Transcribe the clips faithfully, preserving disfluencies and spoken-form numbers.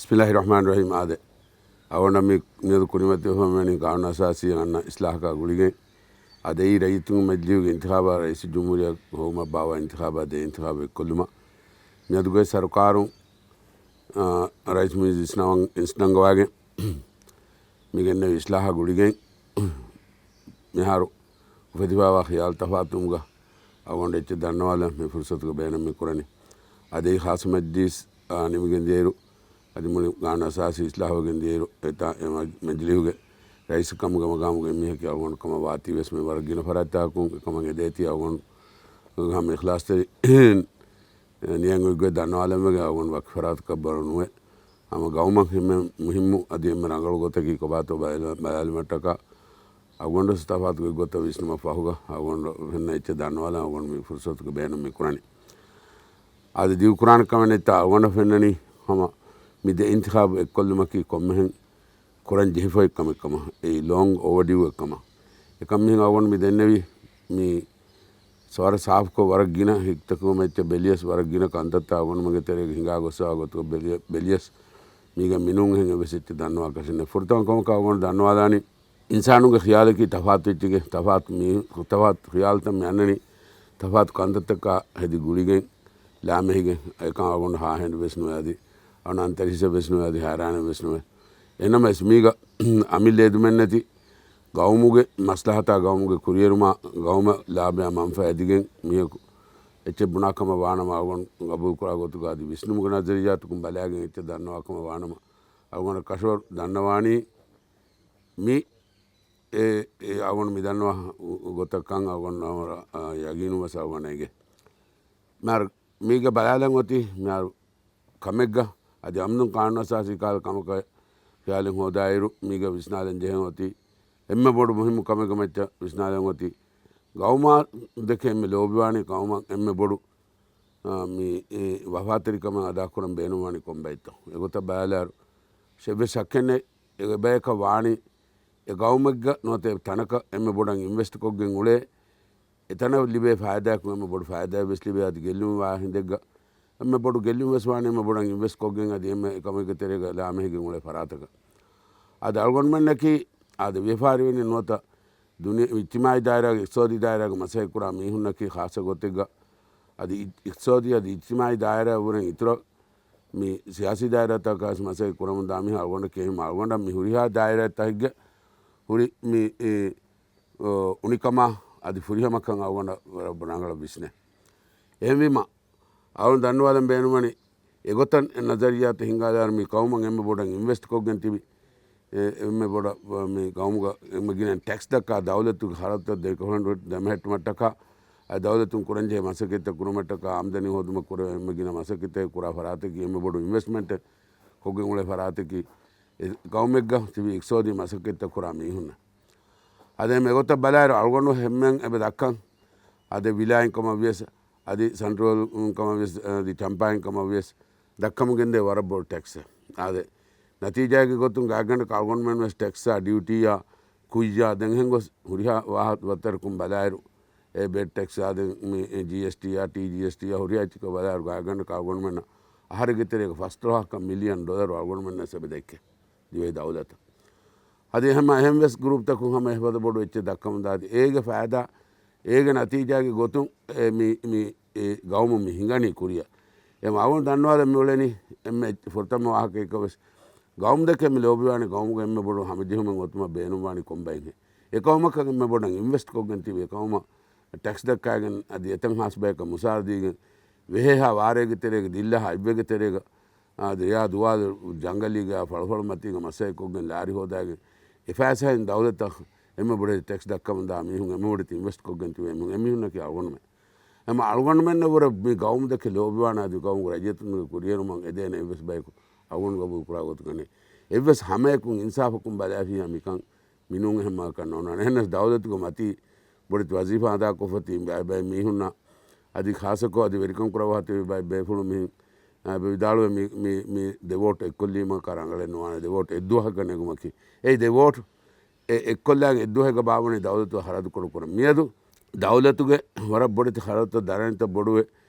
ބިސްމިއްލާހި ރަޙްމާނި ރަޙީމް. އާދެ، އަޅުގަނޑަށް މި މިއަދު ކުރިމަތިވެފަ މިވަނީ ޤާނޫނު އަސާސީ އަންނަ އިސްލާހަކާ ގުޅިގެން. އާދެ، އެއީ ރައްޔިތުންގެ މަޖިލީހުގެ އިންތިޚާބާ ރައީސުލްޖުމްހޫރިއްޔާ ޤައުމަށް ބާއްވާ އިންތިޚާބާ ދޭ އިންތިޚާބު އެއްކޮށްލުމަށް. މިއަދުގެ ސަރުކާރުން، އާ، ރައީސް މުއިއްޒު އިސްނަވަން އިސްނަންގަވާގެން މި ގެންނެވި އިސްލާހާ ގުޅިގެން މިހާރު އުފެދިފައިވާ ޚިޔާލު ތަފާތުވުމުގަ އަޅުގަނޑު އެއްޗެއް ދަންނަވާލަން މި ފުރުސަތުގަ ބޭނުން މި ކުރަނީ. އަދި ޚާއްޞަ މަޖްލިސް، އާ، ނިމިގެން ދިޔައިރު، އަދި މުޅި ޤާނޫނު އަސާސީ އިސްލާހުވެގެން ދިޔައިރު، އެތާ އެ މަ-، މަޖްލީހުގެ ރައީސް ކަމުގެ މަގާމުގެ މީހަކީ އަޅުގަނޑު ކަމަށް ވާތީ ވެސް މި ވަރަށް ގިނަ ފަރާތްތަކުން އެކަމަށް އެދޭތީ އަޅުގަނޑު ހަމަ އިޚްލާޞްތެރި ނިޔަތް އޮތްގޮތް ދަންނަވާލަން ވެގެން އަޅުގަނޑު ވަކި ފަރާތަކަށް ބަރު ނުވޭ. ހަމަ ގައުމަށް ހެންމެ މުހިއްމު އަދި އެންމެ ރަނގަޅު ގޮތަކީ ކޮބާތޯ ބަލަ-، ބަލާލުމަށްޓަކާ އަޅުގަނޑު ތަފާތު ގޮތްގޮތަށް ވިސްނުމަށް ފަހުގަ އަޅުގަނޑު ފެންނަ އެއްޗެއް ދަންނަވާލަން އަޅުގަނޑު މި ފުރުސަތުގަ ބޭނުން މި ކުރަނީ. އަދި ދިގު ކުރާނެ ކަމެއް ނެތްތާ އަޅުގަނޑަށް ފެންނަނީ ހަމަ މި ދެ އިންތިޚާބު އެއްކޮށްލުމަކީ ކޮންމެހެން ކުރަން ޖެހިފައި ކަމެއް ކަމަށް. އެއީ ލޯންގް އޯވަޑިއު އެއް ކަމަށް. އެކަން މިހެން އަޅުގަނޑު މި ދެންނެވީ މި ވަރަށް ސާފުކޮށް ވަރަށް ގިނަ ހިތްތަކުގެ އެއްޗެއް ބެލިޔަސް ވަރަށް ގިނަ ކަންތައްތައް އަޅުގަނޑުމެންގެ ތެރޭގަ ހިނގާ ގޮއްސަވާ ގޮތުގަ ބެލިޔަ-، ބެލިޔަސް މީގެ މިނޫން އެހެން އެއްވެސް އެއްޗެއް ދަންނަވާކަށެއް ނެތް. ފުރަތަމަ ކަމަކަށް އަޅުގަނޑު ދަންނަވާލާނީ އިންސާނުންގެ ޚިޔާލަކީ ތަފާތު އެއްޗެއްގެ، ތަފާތު މީ-، ތަފާތު ޚިޔާލުތައް މި އަންނަނީ ތަފާތު ކަންތައްތަކާ ހެދި ގުޅިގެން ލާމެހިގެން. އެކަން އަޅުގަނޑު ހާހެން ވެސް ނުވޭ އަދި އަން އަންތަރިސަ ވެސް ނުވޭ އަދި ހައިރާނެއް ވެސް ނުވޭ. އެހެންނަމަވެސް މީގަ އަމިއްލަ އެދުމެއް ނެތި ގައުމުގެ މަސްލަހަތާ ގައުމުގެ ކުރިއެރުމާ ގައުމަށް ލާބެއާ މަންފާ އެދިގެން މީހަކު އެއްޗެއް ބުނާ ކަމަށް ވާނަމަ އަޅުގަނޑު ގަބޫލު ކުރާ ގޮތުގަ އަދި ވިސްނުމުގެ ނަޒަރިއްޔާތަކުން ބަލާގެން އެއްޗެއް ދަންނަވާ ކަމަށް ވާނަމަ އަޅުގަނޑަށް ކަށަވަރު ދަންނަވާނީ މި އެ، އެ އަޅުގަނޑު މި ދަންނަވާ ގޮތަށް ކަން އަޅުގަނޑު އަ، ޔަގީނުން ވެސް އަޅުގަނޑަށް އެނގޭ. މިހާރު މީގަ ބަލާލަން އޮތީ މިހާރު ކަމެއްގަ އަދި އަމްނުން ޤާނޫނު އަސާސީ ކަހަލަ ކަމަކަށް ޚިޔާލެއް ހޯދާއިރު މީގަ ވިސްނާލަން ޖެހެން އޮތީ އެންމެ ބޮޑު މުހިއްމު ކަމެއްގެ މައްޗަށް ވިސްނާލަން އޮތީ ގައުމާ ދެކެ އެންމެ ލޯބިވާނީ ގައުމަށް އެންމެ ބޮޑު، އާ، މި، އެ، ވަފާތެރިކަމެއް އަދާކުރަން ބޭނުންވާނީ ކޮން ބައެއްތޯ. އެގޮތަށް ބަލާލާއިރު ޝެއްވެސް ޝައްކެއް ނެތް އެ ބަޔަކަށް ވާނީ އެ ގައުމެއްގަ ނުވަތަ ތަނަކަށް އެންމެ ބޮޑަށް އިންވެސްޓް ކޮށްގެން އުޅޭ އެތަނަށް ލިބޭ ފައިދާއަކުން އެންމެ ބޮޑު ފައިދާއެއް ވެސް ލިބޭ އަދި ގެއްލުން ވާ ހިނދެއްގަ އެންމެ ބޮޑު ގެއްލުން ވެސް ވާނެ އެންމެ ބޮޑަށް އިންވެސްޓް ކޮށްގެން އަދި އެންމެ އެކަމެއްގެ ތެރޭގަ ލާމެހިގެން އުޅޭ ފަރާތަކަށް. އަދި އަޅުގަނޑުމެންނަކީ އާދެ ވިޔަފާރިވެނީ ނުވަތަ ދުނިޔެ އިޖްތިމާޢީ ދާއިރާގެ އިޤްތިޞާދީ ދާއިރާގެ މަސައްކަތް ކުރާ މީހުންނަކީ ޚާއްޞަ ގޮތެއްގަ އަދި އި-، އިޤްތިޞާދީ އަދި އިޖްތިމާޢީ ދާއިރާއަށްވުރެން އިތުރަށް މި ސިޔާސީ ދާއިރާތަކާ ވެސް މަސައްކަތް ކުރަމުންދާ މީހާ އަޅުގަނޑަކީ އެހެން އަޅުގަނޑަށް މި ހުރިހާ ދާއިރާތަކެއްގެ ހުރި މި، އެ، އޮ، އުނިކަމާ އަދި ފުރިހަމަކަން އަޅުގަނޑަށް ވަރަށް ރަނގަޅަށް ވިސްނޭ. އެހެންވީމަ، އަޅުން ދަންނަވާލަން ބޭނުންވަނީ، އެގޮތަށް އެ ނަޒަރިއްޔާތައް ހިންގާލާއިރު މި ޤައުމަށް އެންމެ ބޮޑަށް އިންވެސްޓް ކޮށްގެން ތިބި، އެ، އެންމެ ބޮޑަށް މި ޤައުމުގަ އެންމެ ގިނަ ޓެކްސް ދައްކާ ދައުލަތުގެ ޚަރަދުތައް ދެމެހެއްޓުމަށްޓަކާ، އަދި ދައުލަތުން ކުރަންޖެހޭ މަސައްކަތްތައް ކުރުމަށްޓަކާ، އާމްދަނީ ހޯދުމަށް ކުރެވޭ އެންމެ ގިނަ މަސައްކަތްތަކެއް ކުރާ ފަރާތަކީ އެންމެ ބޮޑު އިންވެސްޓްމަންޓެއް ކޮށްގެން އުޅޭ ފަރާތަކީ، އެ ޤައުމެއްގަ ތިބި އިޤްތިޞާދީ މަސައްކަތްތައް ކުރާ މީހުންނަށް. އަދި އެމެ ގޮތަށް ބަލާއިރު އަޅުގަނޑު ހެންމެން އެބަ ދައްކަން، އަދި ވިލާއިން ކަމަށް ވިޔަސް، އަދި ސެންޓްރަލުން ކަމަށް ވިޔަސް، އަދި ޗަމްޕާއިން ކަމަށް ވިޔަސް، ދައްކަމުން ގެންދޭ ވަރަށް ބޮޑު ޓެކްސެއް. އާދެ، ނަތީޖާގެ ގޮތުން ގާތްގަނޑަކަށް އަޅުގަނޑުމެން ވެސް ޓެކްސާ، ޑިއުޓީއާ، ކުއްޔާ، ދެން ހެން ގޮސް ހުރިހާ ވާހަކަ ވައްތަރަކުން ބަލާއިރު، އެ ބެޑް ޓެކްސާ، ދެން މި ޖީއެސްޓީ އާ، ޓީޖީއެސްޓީ އާ، ހުރިހާ އެއްޗަކަށް ބަލާއިރު ގާތްގަނޑަކަށް އަޅުގަނޑުމެންނަށް އަހަރެއްގެ ތެރޭގަ ފަސްދޮޅަހަކަށް މިލިއަން ޑޮލަރު އަޅުގަނޑުމެންނަށް އެބަ ދެއްކޭ ދިވެހި ދައުލަތަށް. އަދި އެހެން އެހެން ވެސް ގްރޫޕްތަކުން ހަމަ އެފަދަ ބޮޑު އެއްޗެއް ދައްކަމުން ދާތީ، އޭގެ ފައިދާ، އޭގެ ނަތީޖާގެ ގޮތުން އެ މި، މި، އެ ގައުމު މި ހިނގަނީ ކުރިއަށް. އެ އަޅުގަނޑު ދަންނަވާލަން މި އުޅެނީ އެންމެ ފުރަތަމަ ވާހަކައެއްކަށް ވެސް ގައުމު ދެކެ މި ލޯބިވާނެ ގައުމުގެ އެންމެ ބޮޑު ހަމަޖެހުމެއް އޮތުމަށް ބޭނުންވާނީ ކޮންބައެއްހެން. އެ ޤައުމަކަށް އެންމެ ބޮޑަށް އިންވެސްޓް ކޮށްގެން ތިބި އެ ޤައުމަށް ޓެކްސް ދައްކާގެން އަދި އެތަން ހާސް ބަޔަކަށް މުސާރަ ދީގެން ވެހޭހާ ވާރޭގެ ތެރޭގަ ދިއްލަހާ އިއްވެގެ ތެރޭގަ އާ، ދެޔާ ދުވާލު ޖަންގަލީގަ ފަޅުފަޅު މަތީގަ މަސައްކަތްކޮށްގެން ލާރި ހޯދާގެން އެފައިސާއިން ދައުލަތަށް އެންމެ ބޮޑެތި ޓެކްސް ދައްކަމުންދާ މީހުން، އެންމެ ބޮޑެތި އިންވެސްޓް ކޮށްގެން ތިބޭ މީހުން، އެމީހުންނަކީ އަޅުގަނޑުމެން. އެމަ އަޅުގަނޑުމެންނަށްވުރެ މި ގައުމު ދެކެ ލޯބިވާނެ އަދި ގައުމުގެ ރައްޔިތުންގެ ކުރިއެރުމަށް އެދޭނެ އެއްވެސް ބަޔަކު އަޅުގަނޑު ގަބޫލު ކުރާ ގޮތުގަ ނެތް. އެއްވެސް ހަމަޔަކުން އިންސާފަކުން ބަލާފިއްޔާ މިކަން މިނޫން އެހެން މަގަކަށް ނޯންނާނެ. އެހެނަސް ދައުލަތުގެ މަތީ ބޮޑެތި ވަޒީފާ އަދާކޮށްފަ ތިބި ބައި ބައި މީހުންނަށް އަދި ޚާއްޞަކޮށް އަދި ވެރިކަން ކުރައްވާ ތިބި ބައި ބޭފުޅުން މިހެން، އާ، އެބަ ވިދާޅުވެ މި، މި، މި ދެ ވޯޓް އެއްކޮށްލީމަކާ ރަނގަޅެއް ނުވާނެ. ދެ ވޯޓް އެއްދުވަހަކަށް ނެގުމަކީ. އެއީ ދެ ވޯޓް އެ އެއްކޮށްލާން އެއްދުވަހެއްގަ ބާއްވަނީ ދައުލަތު ޚަރަދު ކުރު ކުރަން. މިއަދު ދައުލަތުގެ ވަރަށް ބޮޑެތި ޚަރަދުތައް ދަރަނިތައް ބޮޑުވެ،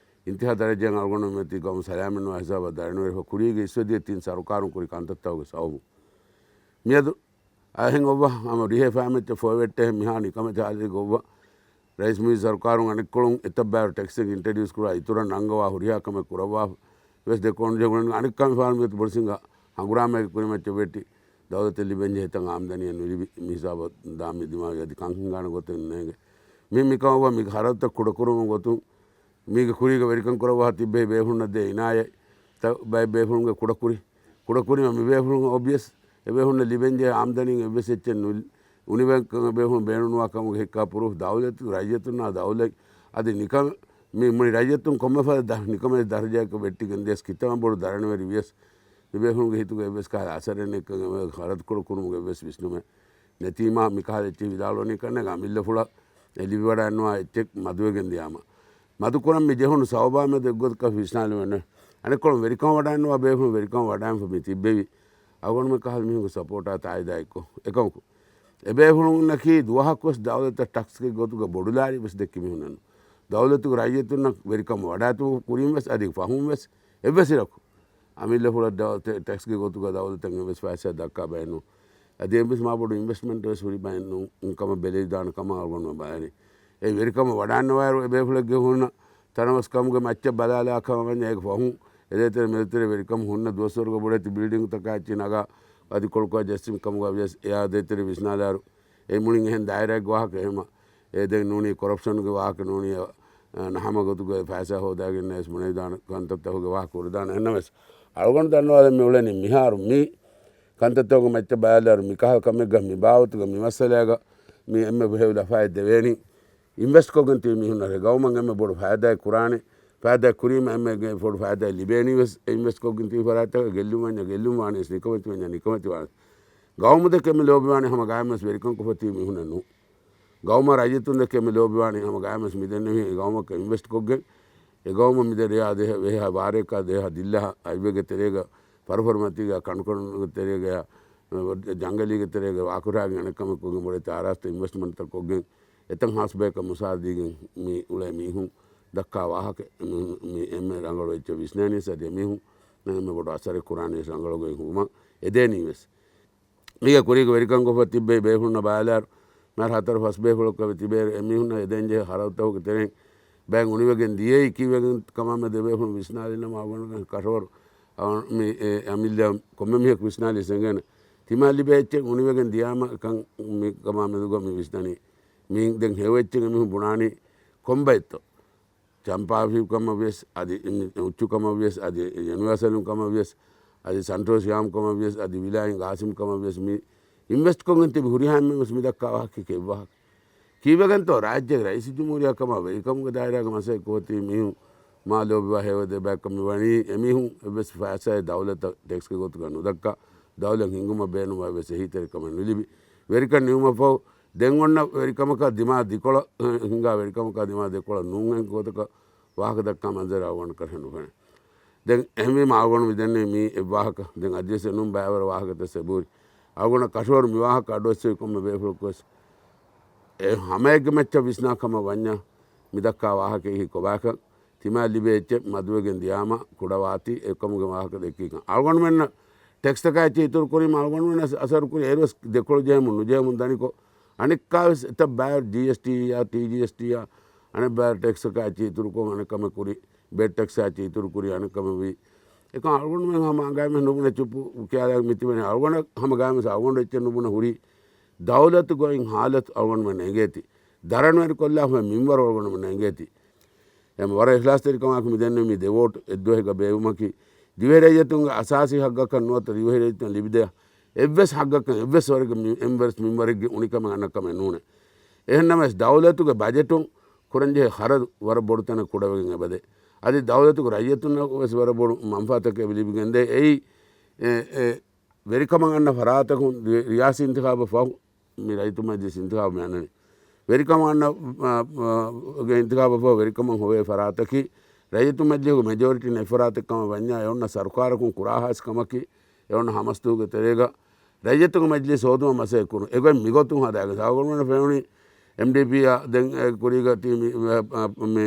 އިންތިހާ ދަރަޖައިން އަޅުގަނޑު މިއޮތީ ގައުމު ސަލާމަތްނުވާ ހިސާބަށް ދަރަނިވެރިކޮށް ކުރީގެ އިސްވެދިޔަ ތިން ސަރުކާރުން ކުރި ކަންތައްތަކުގެ ސަބަބުން. މިއަދު އަހެން އޮއްވާ ހަމަ ރިހޭ ފައިމައްޗަށް ފޮއިވެއްޓެ މިހާ ނިކަމެތި ހާލަތެއް ގޮއްވާ ރައީސް މުއިއްޒު ސަރުކާރުން އަނެއްކޮޅުން އެތައް ބައިވަރު ޓެކްސެއް އިންޓްރޮޑިއުސް ކުރާ އިތުރަށް ނަންގަވާ ހުރިހާ ކަމެއް ކުރައްވާ ވެސް ދެކޮޅު ޖެހުނު އަނެއްކާ މި ފާރު މިއަދު ބޮޑު ސިނގާ ހަނގުރާމައެއް ކުރިމައްޗަށް ވެއްޓި ދައުލަތަށް ލިބެންޖެހޭ ތަން އާމްދަނީއެއް ނުލިބި މި ހިސާބަށް ދާ މި ދިމާވި އަދި ކަން ހިނގާނެ ގޮތެއް ނޭނގެ. މި މިކަމަށް މި ހަރަދުތައް ކުޑަކުރުމުގެ ގޮތުން މީގެ ކުރީގަ ވެރިކަން ކުރައްވާ ތިއްބެވި ބޭފުޅުންނަށް ދޭ އިނާޔަތް ތައް ބައެއް ބޭފުޅުންގެ ކުޑަކުރި، ކުޑަކުރީމަ މި ބޭފުޅުން އޮބްވިއަސް އެބޭފުޅުންނަށް ލިބެންޖެހޭ އާމްދަނީން އެއްވެސް އެއްޗެއް ނު-، އުނިވެންކަން އެބޭފުޅުން ބޭނުންވާ ކަމުގެ ހެއްކާ ޕުރޫފް ދައުލަތު ރައްޔިތުންނާ ދައުލަތް އަދި ނިކަން މި މުޅި ރައްޔިތުން ކޮންމެ ފަދަ ދަ-، ނިކަމެތި ދަރަޖައަކަށް ވެއްޓިގެން ދިޔަސް ކިތަންމެ ބޮޑު ދަރަނިވެރި ވިޔަސް މި ބޭފުޅުންގެ ހިތުގަ އެއްވެސް ކަހަލަ އަސަރެއް ނެތްކަން އެ ހަރަދުކުރު ކުރުމުގެ އެއްވެސް ވިސްނުމެއް ނެތީމާ މިކަހަލަ އެއްޗެއް ވިދާޅުވަނީ ކަންނޭނގެ އަމިއްލަފުޅަށް އެ ލިބިވަޑައިންނަވާ އެއްޗެއް މަދުވެގެން ދިޔާމަ. މަދުކުރަން މި ޖެހުނު ސަބަބާ މެދު އެއްގޮތަކަށް ވިސްނާލެވެން. އަނެއްކޮޅުން ވެރިކަމަށް ވަޑައިންނަވާ ބޭފުޅުން ވެރިކަމަށް ވަޑައިންފަ މި ތިއްބެވި. އަޅުގަނޑުމެން ކަހަލަ މީހުންގެ ސަޕޯޓާ ތާއީދާ އެއްކޮށް. އެކަމަކު، އެބޭފުޅުންނަކީ ދުވަހަކުވެސް ދައުލަތަށް ޓަކްސްގެ ގޮތުގަ ބޮޑުލާރި ވެސް ދެއްކި މީހުންނެއްނު. ދައުލަތުގެ ރައްޔިތުންނަށް ވެރިކަމަށް ވަޑާތު ކުރިން ވެސް އަދި ފަހުން ވެސް އެއްވެސް އިރަކު އަމިއްލަފުޅަށް ދައު-، ޓެ-، ޓެކްސްގެ ގޮތުގަ ދައުލަތަށް އެއްވެސް ފައިސާ ދައްކާ ބައެއްނު. އަދި އެއްވެސް މާބޮޑު އިންވެސްޓްމަންޓް ވެސް ހުރި ބައެއްނު ކަމަށް ބެލެވިދާނެ ކަމަށް އަޅުގަނޑު ބަލަނީ. އެ ވެރިކަމަށް ވަޑާންނަވާއިރު އެބޭފުޅެއްގެ ހުންނަ ތަނަވަސްކަމުގެ މައްޗަށް ބަލާލާ ކަމަށް ވަންޏާ އޭގެ ފަހުން އެ ދޭތެރެ މެދުތެރެ ވެރިކަމު ހުންނަ ދުވަސްވަރުގެ ބޮޑެތި ބިލްޑިންގުތަކާ އެއްޗި ނަގާ އަދި ކޮޅުކޮޅަށް ޖެއްސިން ކަމުގަ ވިޔަސް އެއާ ދޭތެރެ ވިސްނާލާއިރު އެ މުޅިން އެހެން ދާއިރާއެއްގެ ވާހަކަ އެހެމަ. އެ ދެން ނޫނީ ކޮރަޕްޝަންގެ ވާހަކަ ނޫނީ، އަ، ނަހަމަ ގޮތުގެ ފައިސާ ހޯދާގެން ވެސް ބުނެވިދާނެ ކަންތައްތަކުގެ ވާހަކަ ކުރެދާނެ. އެހެންނަމަވެސް، އަޅުގަނޑު ދަންނަވާލަން މި އުޅެނީ މިހާރު މި ކަންތައްތަކުގެ މައްޗަށް ބަލާލާއިރު މިކަހަލަ ކަމެއްގަ މި ބާވަތުގަ މި މައްސަލައިގަ މި އެންމެ ބެހޭ ލަފާއެއް ދެވޭނީ. އިންވެސްޓް ކޮށްގެން ތިބި މީހުންނަށް ގައުމަށް އެންމެ ބޮޑު ފައިދާއެއް ކުރާނެ، ފައިދާއެއް ކުރީމަ އެންމެ ބޮޑު ފައިދާއެއް ލިބޭނީ ވެސް އެ އިންވެސްޓް ކޮށްގެން ތިބި ފަރާތްތަކަށް ގެއްލުން ވަންޏާ ގެއްލުން ވާނީ ވެސް ނިކަމެތި ވަންޏާ ނިކަމެތި ވާނީ. ގައުމު ދެކެ އެންމެ ލޯބިވާނީ ހަމަ ގާތްމަސް ވެރިކަން ކޮށްފަ ތިބި މީހުންނެއް ނޫން. ގައުމަށް ރައްޔިތުން ދެކެ އެންމެ ލޯބިވާނީ ހަމަ ގާތްމަސް މިދެންނެވި ގައުމަކަށް އިންވެސްޓް ކޮށްގެން އެ ގައުމަށް މިދެން ރެޔާ ދޭހަ ވޭހާ ބާރައަކާ ދޭހަ ދިއްލަހަ އަތްވެގެ ތެރޭގަ ފަރުފަރުމަތީގަ ކަނޑުކޮނޑުގެ ތެރޭގަ ޖަންގަލީގެ ތެރޭގަ ވާކުރާގެން އަނެއްކަމެއް ކޮށްގެން ބޮޑެތި އާރާސްތަ އިންވެސްޓްމަންޓްތައް ކޮށްގެން އެތަން ހާސް ބަޔަކަށް މުސާރަ ދީގެން މި އުޅޭ މީހުން ދައްކާ ވާހަކަ މި، މި އެންމެ ރަނގަޅު އެއްޗެއް ވިސްނޭނީސް އަދި އެމީހުން އެންމެ ބޮޑު އަސަރެއް ކުރާނީސް ރަނގަޅު ގޮތް ހުވަމަށް އެދޭނީ ވެސް. މީގެ ކުރީގެ ވެރިކަން ކޮށްފަ ތިއްބެވި ބޭފުޅުންނަށް ބަލާލާއިރު، މިހާރު ހަތަރު ފަސް ބޭފުޅަކަށް ތިބޭ އެމީހުންނަށް އެދެންޖެހޭ ހަރަދުތަކުގެ ތެރެއިން ބައެއް އުނިވެގެން ދިޔައީ ކީއްވެގެން ކަމާމެދު އެބޭފުޅުން ވިސްނާލިނަމަ އަޅުގަނޑުގެ ކަށަވަރު އަ، މި، އެ، އަމިއްލަ ކޮންމެ މީހަކު ވިސްނާލީ ސެނގޭނެ. ތިމާ ލިބޭ އެއްޗެއް އުނިވެގެން ދިޔާމަ ކަން މި ކަމާ މެދުގަ މި ވިސްނަނީ. މި ދެން ހެޔޮ އެއްޗެއް އެމީހުން ބުނާނީ ކޮންބައެއްތޯ؟ ޗަމްޕާފި ކަމަށް ވިޔަސް، އަދި އުއްޗު ކަމަށް ވިޔަސް، އަދި ޔުނިވާސަލުން ކަމަށް ވިޔަސް، އަދި ސަންޓޯސް ޔާމް ކަމަށް ވިޔަސް، އަދި ވިލާއިން ގާސިމް ކަމަށް ވިޔަސް، މި އިންވެސްޓް ކޮށްގެން ތިބި ހުރިހާ އެންމެން ވެސް މި ދައްކާ ވާހަކަ އެއްވާހަކަ. ކީއްވެގެންތޯ ރާއްޖޭގެ ރައީސުލްޖުމްހޫރިއްޔާ ކަމާ ވެރިކަމުގެ ދާއިރާގެ މަސައްކަތް ކޮށްފަ ތިބި މީހުން މާ ލޯބިވާ ހެޔޮ ދެބައިކަން މި ވަނީ އެމީހުން އެއްވެސް ފައިސާއެއް ދައުލަތަށް ޓެކްސްގެ ގޮތުގަ ނުދައްކާ، ދައުލަތް ހިންގުމަށް ބޭނުންވާ އެއްވެސް އެހީތެރިކަމެއް ނުލިބި، ވެރިކަން ނިމުމަށްފަހު ދެން އޮންނަ ވެރިކަމަކާ ދިމާ ދެކޮޅަށް، ހިނގާ ވެރިކަމަކާ ދިމާ ދެކޮޅަށް ނޫންހެން ގޮތަކަށް ވާހަކަ ދައްކާ މަންޒަރެއް އަޅުގަނޑަކަށް ނުފެނޭ. ދެން އެހެންވީމަ އަޅުގަނޑު މި ދެންނެވި މީ އެއްވާހަކަ. ދެން އަދިވެސް އެނޫން ބައިވަރު ވާހަކަތައް ސެބުރި. އަޅުގަނޑަށް ކަށަވަރު މި ވާހަކަ އަޑުއެއްސެވި ކޮންމެ ބޭފުޅަކުވެސް އެ ހަމައެއްގެ މައްޗަށް ވިސްނާ ކަމަށް ވަންޏާ މި ދައްކާ ވާހަކައިގެ ކޮބާކަން ތިމާ ލިބޭ އެއްޗެއް މަދުވެގެން ދިޔާމަ ކުޑަވާތީ އެކަމުގެ ވާހަކަ ދެއްކީކަން. އަޅުގަނޑުމެންނަށް ޓެކްސްތަކާ އެއްޗެއް އިތުރު ކުރީމަ އަޅުގަނޑުމެންނަށް އަސަރު ކުރީ އޭރުވެސް ދެކޮޅު ޖެހެމުން ނުޖެހެމުން ދަނިކޮށް، އަނެއްކާވެސް އެތައް ބައިވަރު ޖީއެސްޓީއާ، ޓީޖީއެސްޓީއާ، އަނެއް ބައިވަރު ޓެކްސްތަކާ އެއްޗެއް އިތުރުކޮށް އަނެއް ކަމެއް ކުރީ، ބެޑް ޓެކްސްއާ އެއްޗެއް އިތުރު ކުރީ އަނެއް ކަމެއް ވީ. އެކަން އަޅުގަނޑުމެން ހަމަ އަނގައިމެން ނުބުނެ ޗުއްޕު ކިޔާލާ މިތިބެނީ. އަޅުގަނޑަށް ހަމަ ގާތްމަސް އަޅުގަނޑު އެއްޗެއް ނުބުނެ ހުރީ ދައުލަތު ގޮތް ހާލަތު އަޅުގަނޑުމެން އެނގޭތީ. ދަރަނިވެރިކޮށްލާފަ މިންވަރު އަޅުގަނޑުމެން އެނގޭތީ. އެ ވަރަށް އިޚްލާޞްތެރިކަމާއެކު މި ދެންނެވި މި ދެ ވޯޓް އެއްދުވަހެއްގަ ބޭއްވުމަކީ، ދިވެހި ރައްޔިތުންގެ އަސާސީ ހައްގަކަށް ނުވަތަ ދިވެހި ރައްޔިތުން ލިބިދޭ އެއްވެސް ހައްގަކަށް އެއްވެސް ވަރެއްގެ މި-، އެއްވެސް މިންވަރެއްގެ އުނިކަމެއް އަންނަ ކަމެއް ނޫނޭ. އެހެންނަމަވެސް، ދައުލަތުގެ ބަޖެޓުން ކުރަންޖެހޭ ޚަރަދު ވަރަށް ބޮޑު ތަނެއް ކުޑަވެގެން އެބަދޭ. އަދި ދައުލަތުގެ ރައްޔިތުންނަށް ވެސް ވަރަށް ބޮޑު މަންފާތަކެއް ލިބިގެންދޭ. އެއީ، އެ، އެ، ވެރިކަމަށް އަންނަ ފަރާތަކުން ރި-، ރިޔާސީ އިންތިޚާބަށް ފަހު، މި ރައްޔިތު މަޖިލިސް އިންތިޚާބު މި އަންނަނީ. ވެރިކަމަށް އަންނަ، އަ، އަ، ގެ އިންތިޚާބަށް ފަހު ވެރިކަމަށް ހޮވޭ ފަރާތަކީ، ރައްޔިތު މަޖިލިހުގެ މެޖޯރިޓީ ނެތް ފަރާތެއް ކަމަށް ވަންޏާ، އެ އޮންނަ ސަރުކާރަކުން ކުރާ ހާސް ކަމަކީ، އެ އޮންނަ ހަމަސްދުވަހުގެ ތެރޭގަ ރައްޔިތުންގެ މަޖިލިސް ހޯދުމަށް މަސައްކަތް ކުރުން. އެގޮތް މިގޮތުން ހަދާގެން ސައުގަނޑުމެންނަށް ފެނުނީ އެމްޑީޕީއާ ދެން އެ ކުރީގަ ތި މި، މި، މި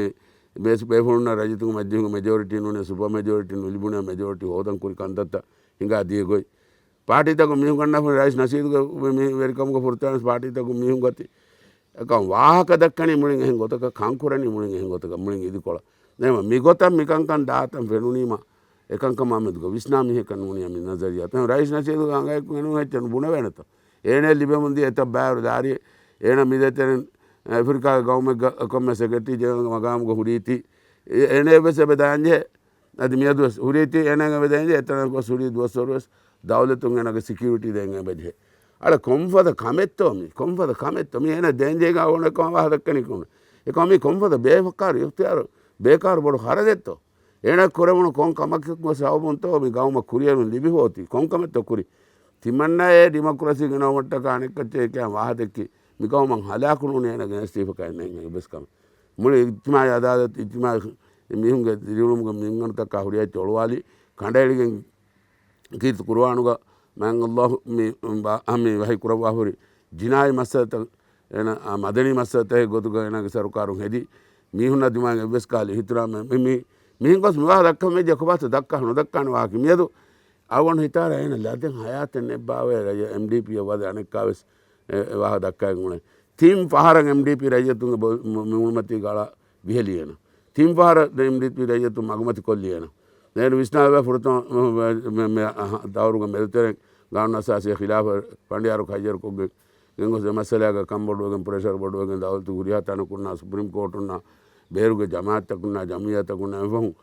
ބޭސް ބޭފުޅުންނަށް ރައްޔިތުންގެ މަޖިލީހުގެ މެޖޯރިޓީ ނޫނޭ، ސުޕަ މެޖޯރިޓީ ނުލިބުނޭ، މެޖޯރިޓީ ހޯދަން ކުރި ކަންތައްތައް ހިނގާ ދިޔަ ގޮތް. ޕާޓީތަކުން މީހުން ގަންނާފަ ރައީސް ނަޝީދުގެ މި ވެރިކަމުގެ ފުރަތަމަ ޕާޓީތަކުން މީހުން ގަތި އެކަން ވާހަކަ ދައްކަނީ މުޅިން އެހެން ގޮތަކަށް، ކަން ކުރަނީ މުޅިން އެހެން ގޮތަކަށް، މުޅިން އިދިކޮޅަށް. ނޭމަ މިގޮތަށް މިކަންކަން ދާތަން ފެނުނީމަ، އެކަންކަމާ މެދުގަ ވިސްނާ މީހަކަށް ނޫނިއްޔާ މި ނަޒަރިއްޔާ. ތަން ރައީސް ނަޝީދުގެ އަނގައަކު އެނޫން އެއްޗެއް ނުބުނެވޭނެތަ؟ އޭނަ ލިބެމުންދިޔަ އެތައް ބާރު ދާރި، އޭނަ މިދޭތެރެން އެ، އެފްރިކާގެ ގައުމެއްގަ ކޮންމެ ސެކްރެޓަރީ ޖެނެރަލް މަގާމުގަ ހުރީތީ. އެ، އޭނަ ވެސް އެބަ ދާންޖެހޭ. އަދި މިއަދު ވެސް ހުރީތީ އޭނަ އެބަ ދާންޖެހޭ. އެތަނަށް ގޮސް ހުރީ ދުވަސްވަރު ވެސް ދައުލަތުން އޭނަގެ ސެކިއުރިޓީ ދޭން އެބަޖެހޭ. އަޅެ ކޮންފަދަ ކަމެއްތޯ މީ؟ ކޮންފަދަ ކަމެއްތޯ މީ؟ އޭނަ ދޭންޖެހޭ އަޅުގަނޑު ކަމަށް ވާހަކަ ދައްކަނީ ކޮން؟ އެކަމަށް މީ ކޮންފަދަ ބޭކާރު އިޚްތިޔާރު، ބޭކާރު ބޮޑު ޚަރަދެއްތޯ؟ އޭނަ ކުރެވުނު ކޮން ކަމަކަށް ސަބަބުންތޯ މި ގައުމަށް ކުރިއެރުން ލިބި ހޯތީ؟ ކޮން ކަމެއްތޯ ކުރީ؟ ތިމަންނައޭ ޑިމޮކްރަސީ ގިނަވުމަށްޓަކާ އަނެއްކައްޗެއް ކިޔާ ވާހަކަ ދެއްކި، މި ގައުމަށް ހަލާކު ނޫނީ އޭނަގެ އިސްތީފާކާ ނެތް އެއްވެސް ކަމެއް. މުޅި އިޖްތިމާޢީ އަދާލަތު، އިޖްތިމާޢީ މީހުންގެ ދިރިއުޅުމުގެ މިންވަންތަކާ ހުރިހާ އެއްޗެއް އޮޅުވާލި، ކަނޑައެޅިގެން ކީރިތި ޤުރުއާނުގަ މާތް ﷲ މި، މި ވަޙީ ކުރައްވާ ހުރި ޖިނާޢީ މައްސަލަތައް، އޭނަ، އާ، މަދަނީ މައްސަލަތަކެއް ގޮތުގަ އޭނާގެ ސަރުކާރުން ހެދި، މީހުންނާ ދިމާއިން އެއްވެސް ކަހަލަ އިޙްތިރާމެއް މި، މި، މި، މިހެން ގޮސް މި ވާހަކަ ދައްކަން ވެއްޖެ ކޮބާތޯ ދައްކާ ނުދައްކާނެ ވާހަކަ މިއަދު އަޅުގަނޑު ހިތާރަ އޭނަ ލަދެއް ހަޔާތެއް ނެއްބާވޭ ރައްޔިތު އެމްޑީޕީއަށް ވަދެ އަނެއްކާވެސް އެ، އެ ވާހަކަ ދައްކައިގެން އުޅެނީ. ތިން ފަހަރަށް އެމްޑީޕީ ރައްޔިތުންގެ ބޮ-، މު-، މި އުޅުމަތީގަ އަޅާ ވިހެލި އޭނަ. ތިން ފަހަރަށް ދެ އެމްޑީޕީ ރައްޔިތުން މަގުމަތި ކޮށްލި އޭނަ. ދެން ވިސްނާލަބަ ފުރަތަމަ މެ-، މެ-، މެ-، އަހަ، ދައުރުގެ މެދުތެރެއިން ގާނޫނު އަސާސީ ޚިލާފަށް ފަނޑިޔާރު ކައްޔަރުކޮށްގެން ގެންގޮސް އެ މައްސަލާގަ ކަން ބޮޑުވެގެން ޕްރެޝަރު ބޮޑުވެގެން ދައުލަތު ހުރިހާ ތަނަކުންނާ ސުޕްރީމް ކޯޓުންނާ ބޭރުގެ ޖަމާއަތްތަކުންނާ ޖަމްޢިއްޔާތަކުންނާ އެފަހުން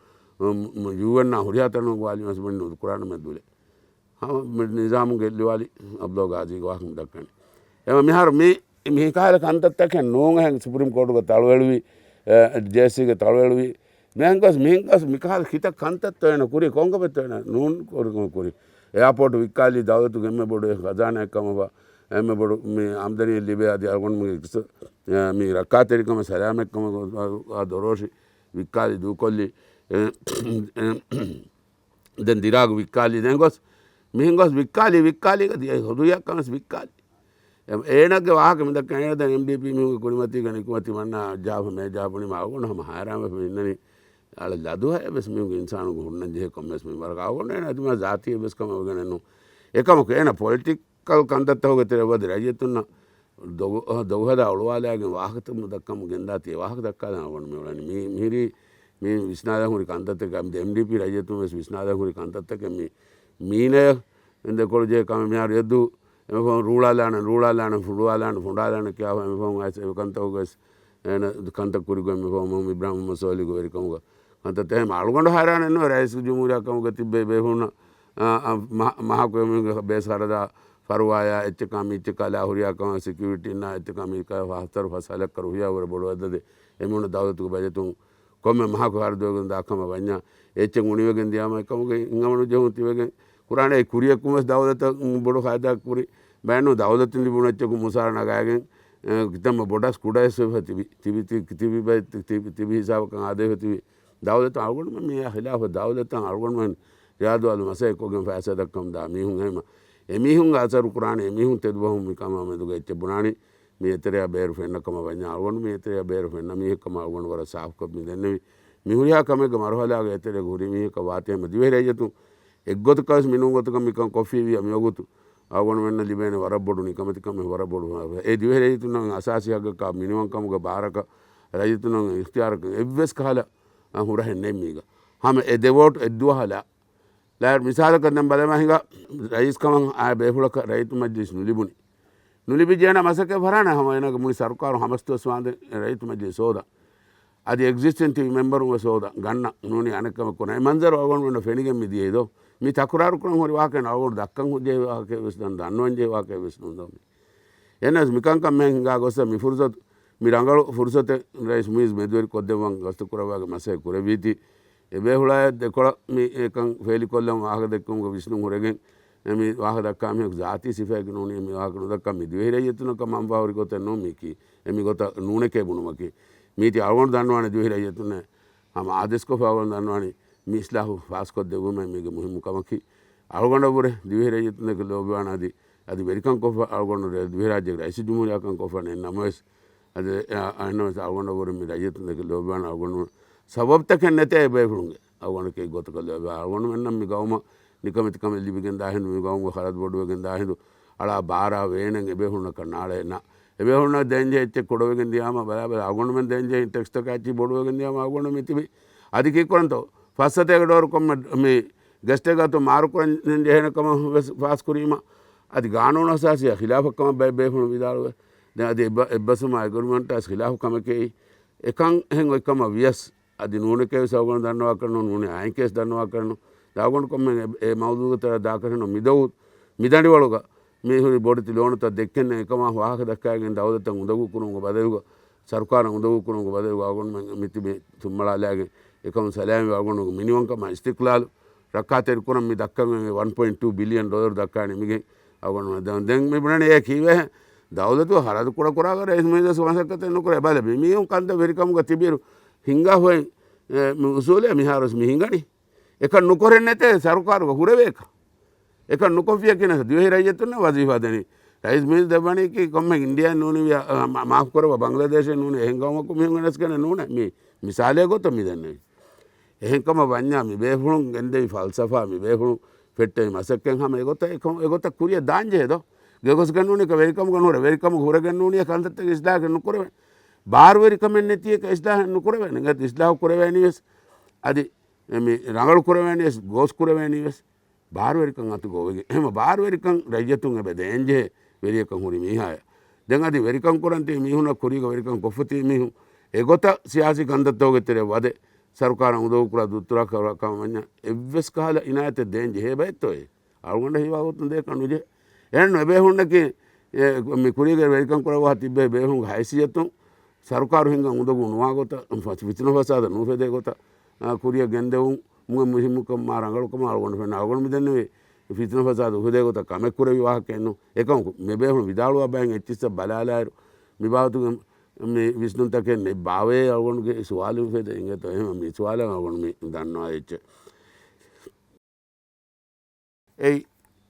މު-، މު-، ޔޫއެންއާ ހުރިހާ ތަނަކު ވާލި މަސް ބަންޑި ނުދުކުރާނަމޭ ދުލެއް. ހަމަ މި ނިޒާމުގެ ލިވާލި އަބްދުﷲ ގާޒީގެ ވާހަކަ މި ދައްކަނީ. އެމަ މިހާރު މި، މި ކަހަލަ ކަންތައްތަކެއް ނޫން އެހެން ސުޕްރީމް ކޯޓުގެ ތަޅުއެޅުވި، އެ، ޖޭސީގެ ތަޅުއެޅުވި. މިހެން ގޮސް، މިހެން ގޮސް މި ކަހަލަ ކިތައް ކަންތައްތޯ އޭނަ ކުރީ، ކޮންކަމެއްތޯ އޭނަ ނޫން ކުރި، ކުރި. އެއާޕޯޓު ވިއްކާލީ ދައުލަތުގެ އެންމެ ބޮޑު ޚަޒާނާއެއް ކަމަށް ވާ، އެންމެ ބޮޑު މި އާމްދަނީއެއް ލިބޭ އަދި އަޅުގަނޑުމެންގެ އިޤްތިޞާ-، އެ، މި ރައްކާތެރިކަމަށް ސަލާމަތްކަމަށް ދޮރޯށި ވިއްކާލި ދޫކޮށްލި. އެ، އެ، ދެން ދިރާގު ވިއްކާލި. ދެން ގޮސް، މިހެން ގޮސް ވިއްކާލި، ވިއްކާލީގަ ދިޔަ ހުދުޔަށް ކަމެސް ވިއްކާލި. އެ، އޭނަގެ ވާހަކަ މި ދައްކަނީ އޭނަ ދެން އެމްޑީޕީ މީހުންގެ ކުރިމަތީގަ ނިކުމެތި މަންނާ ޖާފަ މޭ ޖާފަ ނިމާ އަޅުގަނޑު ހަމަ ހައިރާންވެފަ އިންނަނީ. އަޅަ ލަދު ހައެއް ވެސް މީހުންގެ އިންސާނުންގެ ހުންނަން ޖެހޭ ކޮންމެސް މިންވަރަކަށް އަޅުގަނޑު އޭނަ އެދުމާ ޒާތީއެއް ވެސް ކަމަށް ވެގެނެއް ނޫން. އެކަމަކު އޭނަ ޕޮލިޓިކަލް ކަންތައްތަކުގެ ތެރެއަށް ވަދެ ރައްޔިތުންނަށް ދޮގު-، ދޮގުހަދާ އޮޅުވާލާގެން ވާހަކަތައް ދައްކަމުން ގެންދާތީ ވާހަކަ ދައްކާލާ އަޅުގަނޑު މި އުޅެނީ. މި-، މިހިރީ މި ވިސްނާލަން ހުރި ކަންތައްތަކެއް، އެމްޑީޕީ ރައްޔިތުން ވެސް ވިސްނާލަން ހުރި ކަންތައްތަކެއް މި މީނަޔަށް ދެކޮޅު ޖެހޭ ކަމެއް މިހާރު އެއްދު އެމެފަހުން ރޫޅާލާނެ، ރޫޅާލާނެ، ފުނޑުވާލާނެ، ފުނޑާލާނެ ކިޔާފަ އެމެފަހުން އައިސް އެ ކަންތަކުގައި އޭނަ ކަންތައް ކުރިގޮތް އެމެފަހުން އިބްރާހިމް މުހައްމަދު ސޯލިހުގެ ވެރިކަމުގަ ކަންތައް ތެހެމަ އަޅުގަނޑު ހައިރާނެއް ނުވޭ. ރައީސުލްޖުމްހޫރިއްޔާ ކަމުގަ ތިއްބެވި ބޭފުޅުންނަށް، އާ، އާ، މަ-، މަހަކު އެމީހުންގެ ބޭސް ހަރަދާ ފަރުވާޔާ އެއްޗެއް ކާ މި އެއްޗެއް ކާ ލާ ހުރިހާ ކަމަށް ސެކިއުރިޓީންނާ އެއްޗެއް ކާ މީ ކާ ފަހަތަރު ފަސް ހަލައްކަ ރުފިޔާ ވުރެ ބޮޑު އަދަދެއް އެމީހުންނަށް ދައުލަތުގެ ބަޖެޓުން ކޮންމެ މަހަކު ހަރަދުވެގެން ދާ ކަމަށް ވަންޏާ އެއްޗެއް އުނިވެގެން ދިޔާމަ އެކަމުގެ ހިނގަމަނުޖެހުން ތިބެގެން ކުރާނެ. އެ ކުރިޔަކުން ވެސް ދައުލަތަށް ބޮޑު ފައިދާ ކުރި ބައެއް ނޫން. ދައުލަތުން ލިބުނު އެއްޗަކުން މުސާރަ ނަގާގެން، އެ، ކިތަންމެ ބޮޑަސް ކުޑައެއް ސޮއިފަ ތިބި، ތިބި، ތި-، ތިބި ބައި-، ތި-، ތި-، ތިބި ހިސާބަކަށް އާދެވިފަ ތިބި. ދައުލަތު އަޅުގަނޑުމެން މިއާ ޚިލާފަށް ދައުލަތަށް އަޅުގަނޑުމެން ރިޔާދު އަލު މަސައްކަތްކޮށްގެން ފައިސާ ދައްކަމުން ދާ މީހުން ހޭމަ. އެމީހުންގެ އަސަރު ކުރާނެ އެމީހުން ތެދުބަހުން މިކަމާ މެދުގަ އެއްޗެއް ބުނާނީ. މި އެތެރެއަށް ބޭރު ފެންނަ ކަމަށް ވަންޏާ އަޅުގަނޑު މި އެތެރެއަށް ބޭރު ފެންނަ މީހެއް ކަމަށް އަޅުގަނޑު ވަރަށް ސާފުކޮށް މި ދެންނެވި. މި ހުރިހާ ކަމެއްގެ މަރުހަލާގަ އެތެރެއަށް ހުރި މީހަކަށް ވާތީ ހަމަ ދިވެހި ރައްޔިތުން އެއްގޮތަކަށް ވެސް މިނޫން ގޮތަކަށް މިކަން ކޮށްފީވިޔާ މިވަގުތު އަޅުގަނޑުމެންނަށް ލިބޭނެ ވަރަށް ބޮޑު ނިކަމެތިކަމެއް، ވަރަށް ބޮޑު އެ ދިވެހި ރައްޔިތުންނަށް އަސާސީ ހައްގަކާ މިނިވަންކަމުގެ ބާރަކަށް ރައްޔިތުންނަށް އިޚްތިޔާރަކަށް އެއްވެސް ކަހަލަ ހުރަހެއް ނެތް މީގަ. ހަމަ އެ ދެ ވޯޓް އެއްދުވަހަލާ ލާ މިސާލަކަށް ދެން ބަލަމާ ހިނގާ ރައީސް ކަމަށް އާ ބޭފުޅަކަށް ރައްޔިތު މަޖްލިސް ނުލިބުނީ. ނުލިބިއްޖެ އޭނަ މަސައްކަތް ފަރާނަ ހަމަ އޭނަގެ މުޅި ސަރުކާރު ހަމަސް ދުވަސް ވާނދެ ރައްޔިތު މަޖްލިސް ހޯދަން. އަދި އެގްޒިސްޓިން ތިބި މެމްބަރުން ވެސް ހޯދަން ގަންނަ ނޫނީ އަނެއްކަމެއް ކުރަން. އެ މަންޒަރު އަޅުގަނޑުމެންނަށް ފެނިގެން މި ދިޔައީ ދޯ. މި ތަކުރާރު ކުރަން ހުރި ވާހަކަ ނަވަގުން ދައްކަން ހުއްޖެހި ވާހަކަ ވެސް ދަން ދަންނަވަން ޖެހި ވާހަކަ ވެސް ނޫން ދޯ މި. އެނަސް މިކަންކަން މެހެން ހިނގާ ގޮސް މި ފުރުސަތު، މި ރަނގަޅު ފުރުސަތެއް ރައީސް މުއިއްޒު މެދުވެރި ކޮށްދެއްވަން ގަސްތު ކުރައްވާގެ މަސައްކަތް ކުރެއްވީތީ. އެ ބޭފުޅާއަށް ދެކޮޅަށް މި އެކަން ފޭލިކޮށްލަން ވާހަކަ ދެއްކުމުގެ ވިސްނުން ހުރެގެން، އެ މި ވާހަކަ ދައްކާ މީހަކު ޒާތީ ސިފައެއްގެ ނޫނީ މި ވާހަކަ ނުދައްކާ މި ދިވެހި ރައްޔިތުންނަކަށް މަންފާ ހުރި ގޮތެއް ނޫން މީކީ. އެ މި ގޮތަށް ނޫނެކޭ ބުނުމަކީ. މީތި އަޅުގަނޑު ދަންނަވާނެ ދިވެހި ރައްޔިތުންނަށް ހަމަ އާދޭސްކޮށްފަ އަޅުގަނޑު ދަންނަވާނީ މި އިސްލާހު ފާސްކޮށްދެއްވުމެއް މީގެ މުހިއްމު ކަމަކީ. އަޅުގަނޑަށްވުރެ ދިވެހި ރައްޔިތުންނަކަށް ލޯބިވާން އަދި، އަދި ވެރިކަން ކޮށްފަ އަޅުގަނޑު ރެ-، ދިވެހިރާއްޖޭގެ ރައީސު ޖުމްހޫރިއްޔާކަން ކޮށްފަ ނެތް ނަމަވެސް، އަދި، އަ، އަހަންނަމަވެސް އަޅުގަނޑަށްވުރެ މި ރައްޔިތުންނަކަށް ލޯބިވާން އަޅުގަނޑު ސަބަބުތަކެއް ނެތޭ އެބޭފުޅުންގެ. އަޅުގަނޑަކީ ގޮތަކަށް ލިބޭ. އަޅުގަނޑުމެންނަށް މި ގައުމަށް ނިކަމެތިކަމެއް ލިބިގެން ދާހިނދު، މި ގައުމުގެ ޚަރަދު ބޮޑުވެގެން ދާހިނދު، އަޅާ ބާރާ ވޭނެން އެބޭފުޅުންނަކަށް ނާޅެ ނަ. އެބޭފުޅުންނަށް ދޭންޖެހޭ އެއްޗެއް ކުޑަވެގެން ދިޔާމަ ބަލާ ބަލާ އަޅުގަނޑުމެން ދޭންޖެހޭ ޓެކްސްތަކާ އެއްޗިހި ބޮޑުވެގެން ދިޔާމަ އަޅުގަނޑު މިތިބި. އަދި ކީއްކުރަންތޯ؟ ފައްސަތޭކަ ޑޮލަރު ކޮންމެ މި ގެސްޓެއްގަތު މާރު ކުރަން ޖެހޭނެ ކަމަށް ވެސް ފާސް ކުރީމަ، އަދި ގާނޫނު އަސާސީއާ ޚިލާފަށް ކަމަށް ބައެއް ބޭފުޅުން ވިދާޅުވޭ. ދެން އަދި އެއްބަ-، އެއްބަސްވުމާ އެގްރިމެންޓާ ވެސް ޚިލާފު ކަމެކޭ. އެކަން އެހެން އޮތް ކަމަށް ވިޔަސް، އަދި ނޫނެކޭ ވެސް އަޅުގަނޑު ދަންނަވާކަށް ނޫން، ނޫނީ އާއިންކޭ ވެސް ދަންނަވާކަށް ނޫން. ދެން އަޅުގަނޑު ކޮންމެ އެ، އެ މައުޟޫގެ ތެރޭ ދާކަށެއް ނޫން. މިދައު، މިދަނޑިވަޅުގަ މި ހުރި ބޮޑެތި ލޯނުތައް ދެއްކެން އެކަމާ ވާހަކަ ދައްކާގެން ދައުލަތަށް އުނދަގޫ ކުރުމުގެ ބަދަލުގަ، ސަރުކާރަށް އުނދަގޫ ކުރުމުގެ ބަދަލުގަ އަޅުގަނޑުމެން މިތިބީ ތުނބަޅާލާގެން އެކަމުން ސަލާމަތްވެ އަޅުގަނޑުގެ މިނިވަންކަމާ އިސްތިޤްލާލު ރައްކާތެރިކުރަން މި ދައްކަން ވަން ޕޮއިންޓް ޓޫ ބިލިއަން ޑޮލަރު ދައްކާ ނިމިގެން އަޅުގަނޑު ދެން، ދެން މި ބުނަނީ އެ ކީއްވެހޭ؟ ދައުލަތު ޚަރަދު ކުޑަކުރާގަ ރައީސް މުއިއްޒު މަސައްކަތެއް ނުކުރޭ. ބަލަ، މި މީހުން ކަންތައް ވެރިކަމުގަ ތިބިއިރު ހިނގާ ހޮއެއް، އެ، މި އުސޫލެއް މިހާރުވެސް މި ހިނގަނީ. އެކަން ނުކުރެން ނެތޭ ސަރުކާރުގަ ހުރެވޭކަށް. އެކަން ނުކޮށްފިޔަކީ ނަސް ދިވެހި ރައްޔިތުންނަށް ވަޒީފާ ދެނީ. ރައީސް މުއިއްޒު ދެއްވަނީކީ ކޮންމެ އިންޑިޔާ ނޫނީ، އަ، މާ-، މާފު ކުރައްވާ، ބަންގްލަދޭޝެއް ނޫނީ، އެހެން ގައުމަކު މީހުން ގެނެސްގެނެއް ނޫނޭ. މި މިސާލެއް ގޮތަށް މި ދެންނެވީ. އެހެންކަމަށް ވަންޏާ މި ބޭފުޅުން ގެންދެވި ފަލްސަފާ، މި ބޭފުޅުން ފެއްޓެވި މަސައްކަތް ހަމަ އެގޮތަށް އެކަ-، އެގޮތަށް ކުރިއަށް ދާންޖެހޭ ދޯ. ގެގޮސްގެން ނޫނީ އެކަ ވެރިކަމުގަ ނޫން، ވެރިކަމުގަ ހުރެގެން ނޫނީ އެ ކަންތައްތައް އިސްލާހެއް ނުކުރެވޭ. ބާރުވެރިކަމެއް ނެތީ އެކަ އިސްލާހެއް ނުކުރެވޭ. އެނގޭތަ އިސްލާހު ކުރެވޭނީ ވެސް. އަދި މި ރަނގަޅު ކުރެވޭނީ ވެސް، ގޯސް ކުރެވޭނީ ވެސް. ބާރުވެރިކަން އަތުގަ އޮވެގެން. އެހެން ބާރުވެރިކަން ރައްޔިތުން އެބަ ދޭންޖެހޭ ވެރިޔަކަށް ހުރި މީހާޔަށް. ދެން އަދި ވެރިކަން ކުރަން ތިބި މީހުންނަށް ކުރީގަ ވެރިކަން ކޮށްފަ ތިބި މީހުން އެގޮތަށް ސިޔާސީ ކަންތައްތަކުގެ ތެރެއަށް ވަދެ، ސަރުކާރަށް އުނދަގޫ ކުރާ ދުއްތުރާ ކަމަށް ވަންޏާ އެއްވެސް ކަހަލަ އިނާޔަތެއް ދޭން ޖެހޭ ބައެއްތޯއޭ؟ އަޅުގަނޑަށް ހީވާ ގޮތުން ދޭކަށް ނުޖެހޭ. އެހެންނު އެބޭފުޅުންނަކީ، އެ، މި ކުރީގަ ވެރިކަން ކުރައްވާ ތިއްބެވި ބޭފުޅުންގެ ހައިސިއްޔަތުން ސަރުކާރު ހިންގަން އުނދަގޫ ނުވާ ގޮތަށް، ފިތުނަ ފަސާދަ ނުއުފެދޭ ގޮތަށް، އާ، ކުރިއަށް ގެންދެވުން މުހިއްމުކަން މާ ރަނގަޅުކަމަށް އަޅުގަނޑު ފެންނަ. އަޅުގަނޑު މި ދެންނެވީ ފިތުނަ ފަސާދަ އުފެދޭ ގޮތަށް ކަމެއް ކުރެވި ވާހަކައެއް ނޫން. އެކަމަކު މި ބޭފުޅުން ވިދާޅުވާ ބައިން އެއްޗިއްސަށް ބަލާލާއިރު، މި ބާވަތުގެ މި ވިސްނުންތަކެއް ނެތް ބާވައޭ އަޅުގަނޑުގެ ސުވާލު އުފެދޭ. އިނގޭތޯ އެހެން މި ސުވާލަށް އަޅުގަނޑު މި ދަންނަވާ އެއްޗެއް. އެއީ،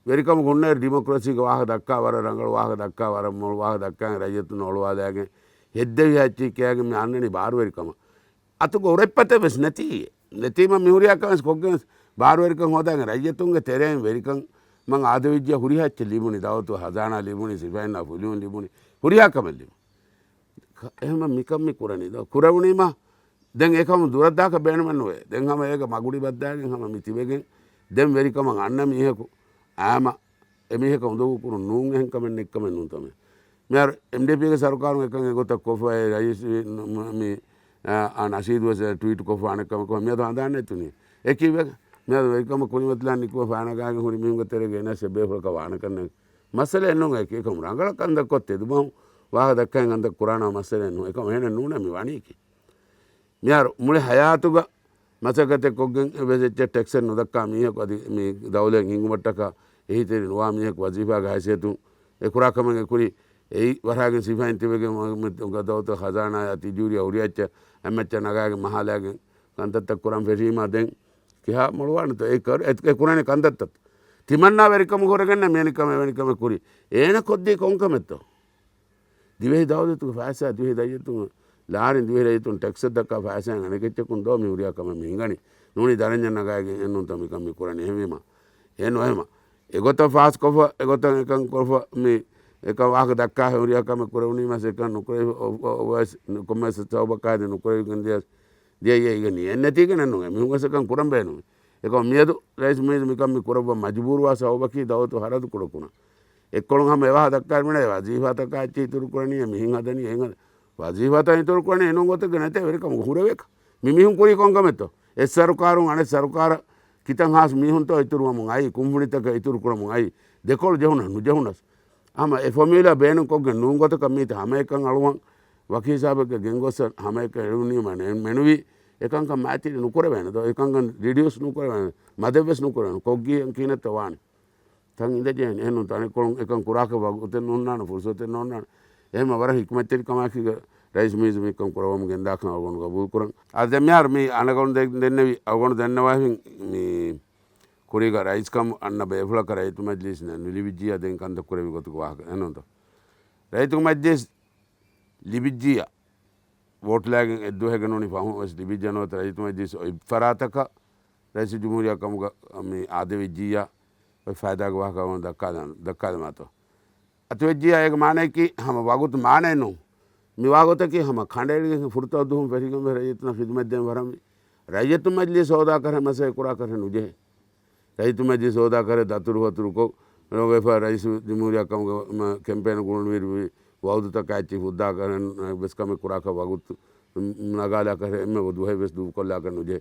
ވެރިކަމުގަ ހުންނައިރު ޑިމޮކްރަސީގެ ވާހަކަ ދައްކާ ވަރަށް ރަނގަޅު ވާހަކަ ދައްކާ ވަރަށް މޮޅު ވާހަކަ ދައްކާ ރައްޔިތުން އޮޅުވާލާގެން ހެއްދެވި ހައްޗި ކިޔާގެން މި އަންނަނީ ބާރުވެރިކަމަށް. އަތުގަ އުރެއްޕަތެއް ވެސް ނެތީ. ނެތީމަ މި ހުރިހާ ކަމެއް ވެސް ކޮށްގެން ވެސް ބާރުވެރިކަން ހޯދާގެން ރައްޔިތުންގެ ތެރެއިން ވެރިކަން މަން އާދެވިއްޖެ ހުރި ހައްޗެއް ލިބުނީ، ދައުލަތު ހަޒާނާ ލިބުނީ، ސިފައިންނާ ފުލުހުން ލިބުނީ، ހުރިހާ ކަމެއް ލިބުނީ. ކ-، އެހެންމަ މިކަން މި ކުރަނީ ދޯ. ކުރެވުނީމަ ދެން އެކަމު ދުރަށްދާކަށް ބޭނުމެއް ނުވޭ. ދެން ހަމަ އޭގަ މަގުޑި ބައްދާގެން ހަމަ މި ތިބެގެން ދެން ވެރިކަމަށް އަންނަ މީހަކު އާމަ އެމީހަކަށް އުނދަގޫ ކުރުން ނޫން އެހެން ކަމެއް ނެތްކަމެއް ނޫންތޯ މެ. މިހާރު އެމްޑީޕީގެ ސަރުކާރުން އެކަން އެގޮތަށް ކޮށްފައި ރައީސް މި، މި، އާ، ނަޝީދު ވެސް ޓްވީޓް ކޮށްފަ އަނެއް ކަމަކު މިއަދު ހަނދާން ނެތުނީ. އެ ކީއްވެގެން؟ މިއަދު ވެރިކަމަށް ކުރިމަތިލާން ނިކުމެ ފާނަގާގެން ހުރި މީހުންގެ ތެރޭގަ އެނަސް އެ ބޭފުޅަކަށް ވާނެކަން ނެތް. މައްސަލައެއް ނޫން އެކި އެކަމު ރަނގަޅަށް ކަންތައް ކޮށް ތެދުމަހު ވާހަކަ ދައްކައި ކަންތައް ކުރާނަމަ މައްސަލައެއް ނޫން. އެކަމަށް އެހެނެއް ނޫނޭ މި ވަނީކީ. މިހާރު މުޅި ހަޔާތުގަ މަސައްކަތެއް ކޮށްގެން އެއްވެސް އެއްޗެއް ޓެކްސެއް ނުދައްކާ މީހަކު އަދި މި ދައުލަތް ހިންގުމަށްޓަކާ އެހީތެރި ނުވާ މީހަކު ވަޒީފާގެ ހައިސިއްޔަތުން އެ ކުރާ ކަމެއް އެ ކުރީ. އެއީ ވަރަށް ސިފައިން ތިބެގެން މަ-، މަ-، ދައުލަތު ޚަޒާނާއާ ތިޖޫރީއާ ހުރި އެއްޗެއް އެއްމެއްޗަށް ނަގާގެން މަހާލާގެން ކަންތައްތައް ކުރަން ފެށީމާ ދެން ކިހާ މޮޅުވާނެތޯ؟ އެ ކަރު-، އެ، އެ ކުރަނީ ކަންތައްތައް. ތިމަންނާ ވެރިކަމުގަ ހުރެގެންނޭ މިއަނިކަމެއް ވެނިކަމެއް ކުރީ. އޭނަ ކޮށްދީ ކޮންކަމެއްތޯ؟ ދިވެހި ދައުލަތުގެ ފައިސާ ދިވެހި ރައްޔިތުން ލާރިން ދިވެހި ރައްޔިތުން ޓެކްސްއެއް ދައްކާ ފައިސާއިން އަނެކެއްޗަކުން ދޯ މި ހުރިހާ ކަމެއް މި ހިނގަނީ. ނޫނީ ދަރަންޏަށް ނަގާގެން އެއްނޫންތޯ މިކަން މި ކުރަނީ. އެހެންވީމަ އެހެން ނުވޭމަ. އެގޮތަށް ފާސްކޮށްފަ، އެގޮތަށް އެކަން ކޮށްފަ، މި އެކަން ވާހަކަ ދައްކާ ހުރިހާ ކަމެއް ކުރެވުނީމަސް އެކަން ނުކުރެވި، އޮ-، އޮ-، އޮވެސް ކޮންމެސް ސަބަބަކާ އެދި ނުކުރެވިގެން ދިޔަސް، ދިޔަ އިގެނީ. އެއްނެތީގެނެއް ނޫން. އެމީހުން ވެސް އެކަން ކުރަން ބޭނުމޭ. އެކަމަ މިއަދު ރައީސް މުއިއްޒު މިކަން މި ކުރައްވަން މަޖުބޫރުވާ ސަބަބަކީ ދައުލަތު ހަރަދު ކުޑަކުރުން. އެއްކޮޅުން ހަމަ އެވާހަ ދައްކާ މިނަ އެވާ ޒީފާތަކާ އެއްޗެއް އިތުރު ކުރަނީ، އެ މިހިން ހަދަނީ، އެހެން ހަދަ-، ވަޒީފާތައް އިތުރު ކުރަނީ އެނޫން ގޮތެއްގަ ނެތޭ ވެރިކަމުގަ ހުރެވޭކަށް. މި މީހުން ކުރީ ކޮންކަމެއްތޯ؟ އެއް ސަރުކާރުން އަނެއް ސަރުކާރަށް ކިތަން ހާސް މީހުންތޯ އިތުރުވަމުން އައީ، ކުންފުނިތަކަށް އިތުރު ކުރަމުން އައީ، ދެކޮޅު ޖެހުނަސް ނުޖެހުނަސް. ހަމަ އެ ފޮމިއުލާ ބޭނުން ކޮށްގެން ނޫން ގޮތަކަށް މީތި ހަމައެކަން އަޅުވަން ވަކި ހިސާބެއްގަ ގެންގޮސް ހަމައެކަން އެޅުނީމަ ނެ-، މެނުވީ އެކަންކަން މާތިރި ނުކުރެވޭނެ ދޯ، އެކަންކަން ރިޑިއުސް ނުކުރެވޭނެ، މަދެއްވެސް ނުކުރެވޭނެ، ކޮށްގިޔަން ކިހިނެއްތަ ވާނެ؟ ތަން އިނދެޖެހޭނެ. އެހެންނޫން ތަނެއްކޮޅުން އެކަން ކުރާކަށް ވަގުތެއް ނޯންނާނެ، ފުރުސަތެއް ނޯންނާނެ. އެހެންމަ ވަރަށް ހިކުމަތްތެރިކަމާކީގަ ރައީސް މުއިއްޒު މިކަން ކުރައްވަމުން ގެންދާކަން އަޅުގަނޑު ގަބޫލުކުރަން. އާ، ދެން މިހާރު މި އަނެއްކޮޅުން ދެ-، ދެންނެވި އަޅުގަނޑު ދެންނަވާފިން މި ކުރީގަ ރައީސްކަން އަންނަ ބޭފުޅަކަށް ރައްޔިތު މަޖްލީސް ނެ-، ނުލިބިއްޖިއްޔާ ދެން ކަންތައް ކުރެވި ގޮތުގެ ވާހަކަ އެހެންނޫންތޯ؟ ރައްޔިތު މަޖްލީސް ލިބިއްޖިއްޔާ ވޯޓްލާގެން އެއްދުވަހެއްގަ ނޫނީ ފަހުން ވެސް ލިބިއްޖެ ނުވަތަ ރައްޔިތު މަޖްލިސް އޮތް ފަރާތަކަށް ރައީސުލްޖުމްހޫރިއްޔާ ކަމުގަ މި އާދެވިއްޖިއްޔާ އޮތް ފައިދާގެ ވާހަކަ ދައްކާލަ-، ދައްކާލަމާތޯ. އަތުވެއްޖިއްޔާ އޭގެ މާނައަކީ ހަމަ ވަގުތު މާނައެއް ނޫން. މި ވާގޮތަކީ ހަމަ ކަނޑައެޅިގެން ފުރަތަމަ ދުވަހުން ފެށިގެން ވެ ރައްޔިތުންނަށް ޚިދުމަތް ދޭން ވަރަށް މި. ރައްޔިތު މަޖްލިސް ހޯދާކަށެއް މަސައް ކުރާކަށެއް ނުޖެހޭ. ރައްޔިތު މަޖްލިސް ހޯދާކަށެއް ދަތުރުފަތުރުކޮށް، ވެފަ ރައީސުލްޖުމްހޫރިއްޔާ ކަމުގަ މަ-، ކެމްޕޭން ގުޅުނުވި ވައުދުތަކާ އެއްޗި ހުއްދާކަށެއް ވެސް ކަމެއް ކުރާކަށް ވަގުތު ނަގާލާކަށެއް އެންމެ ދުވަހެއް ވެސް ދޫކޮށްލާކަށް ނުޖެހޭ.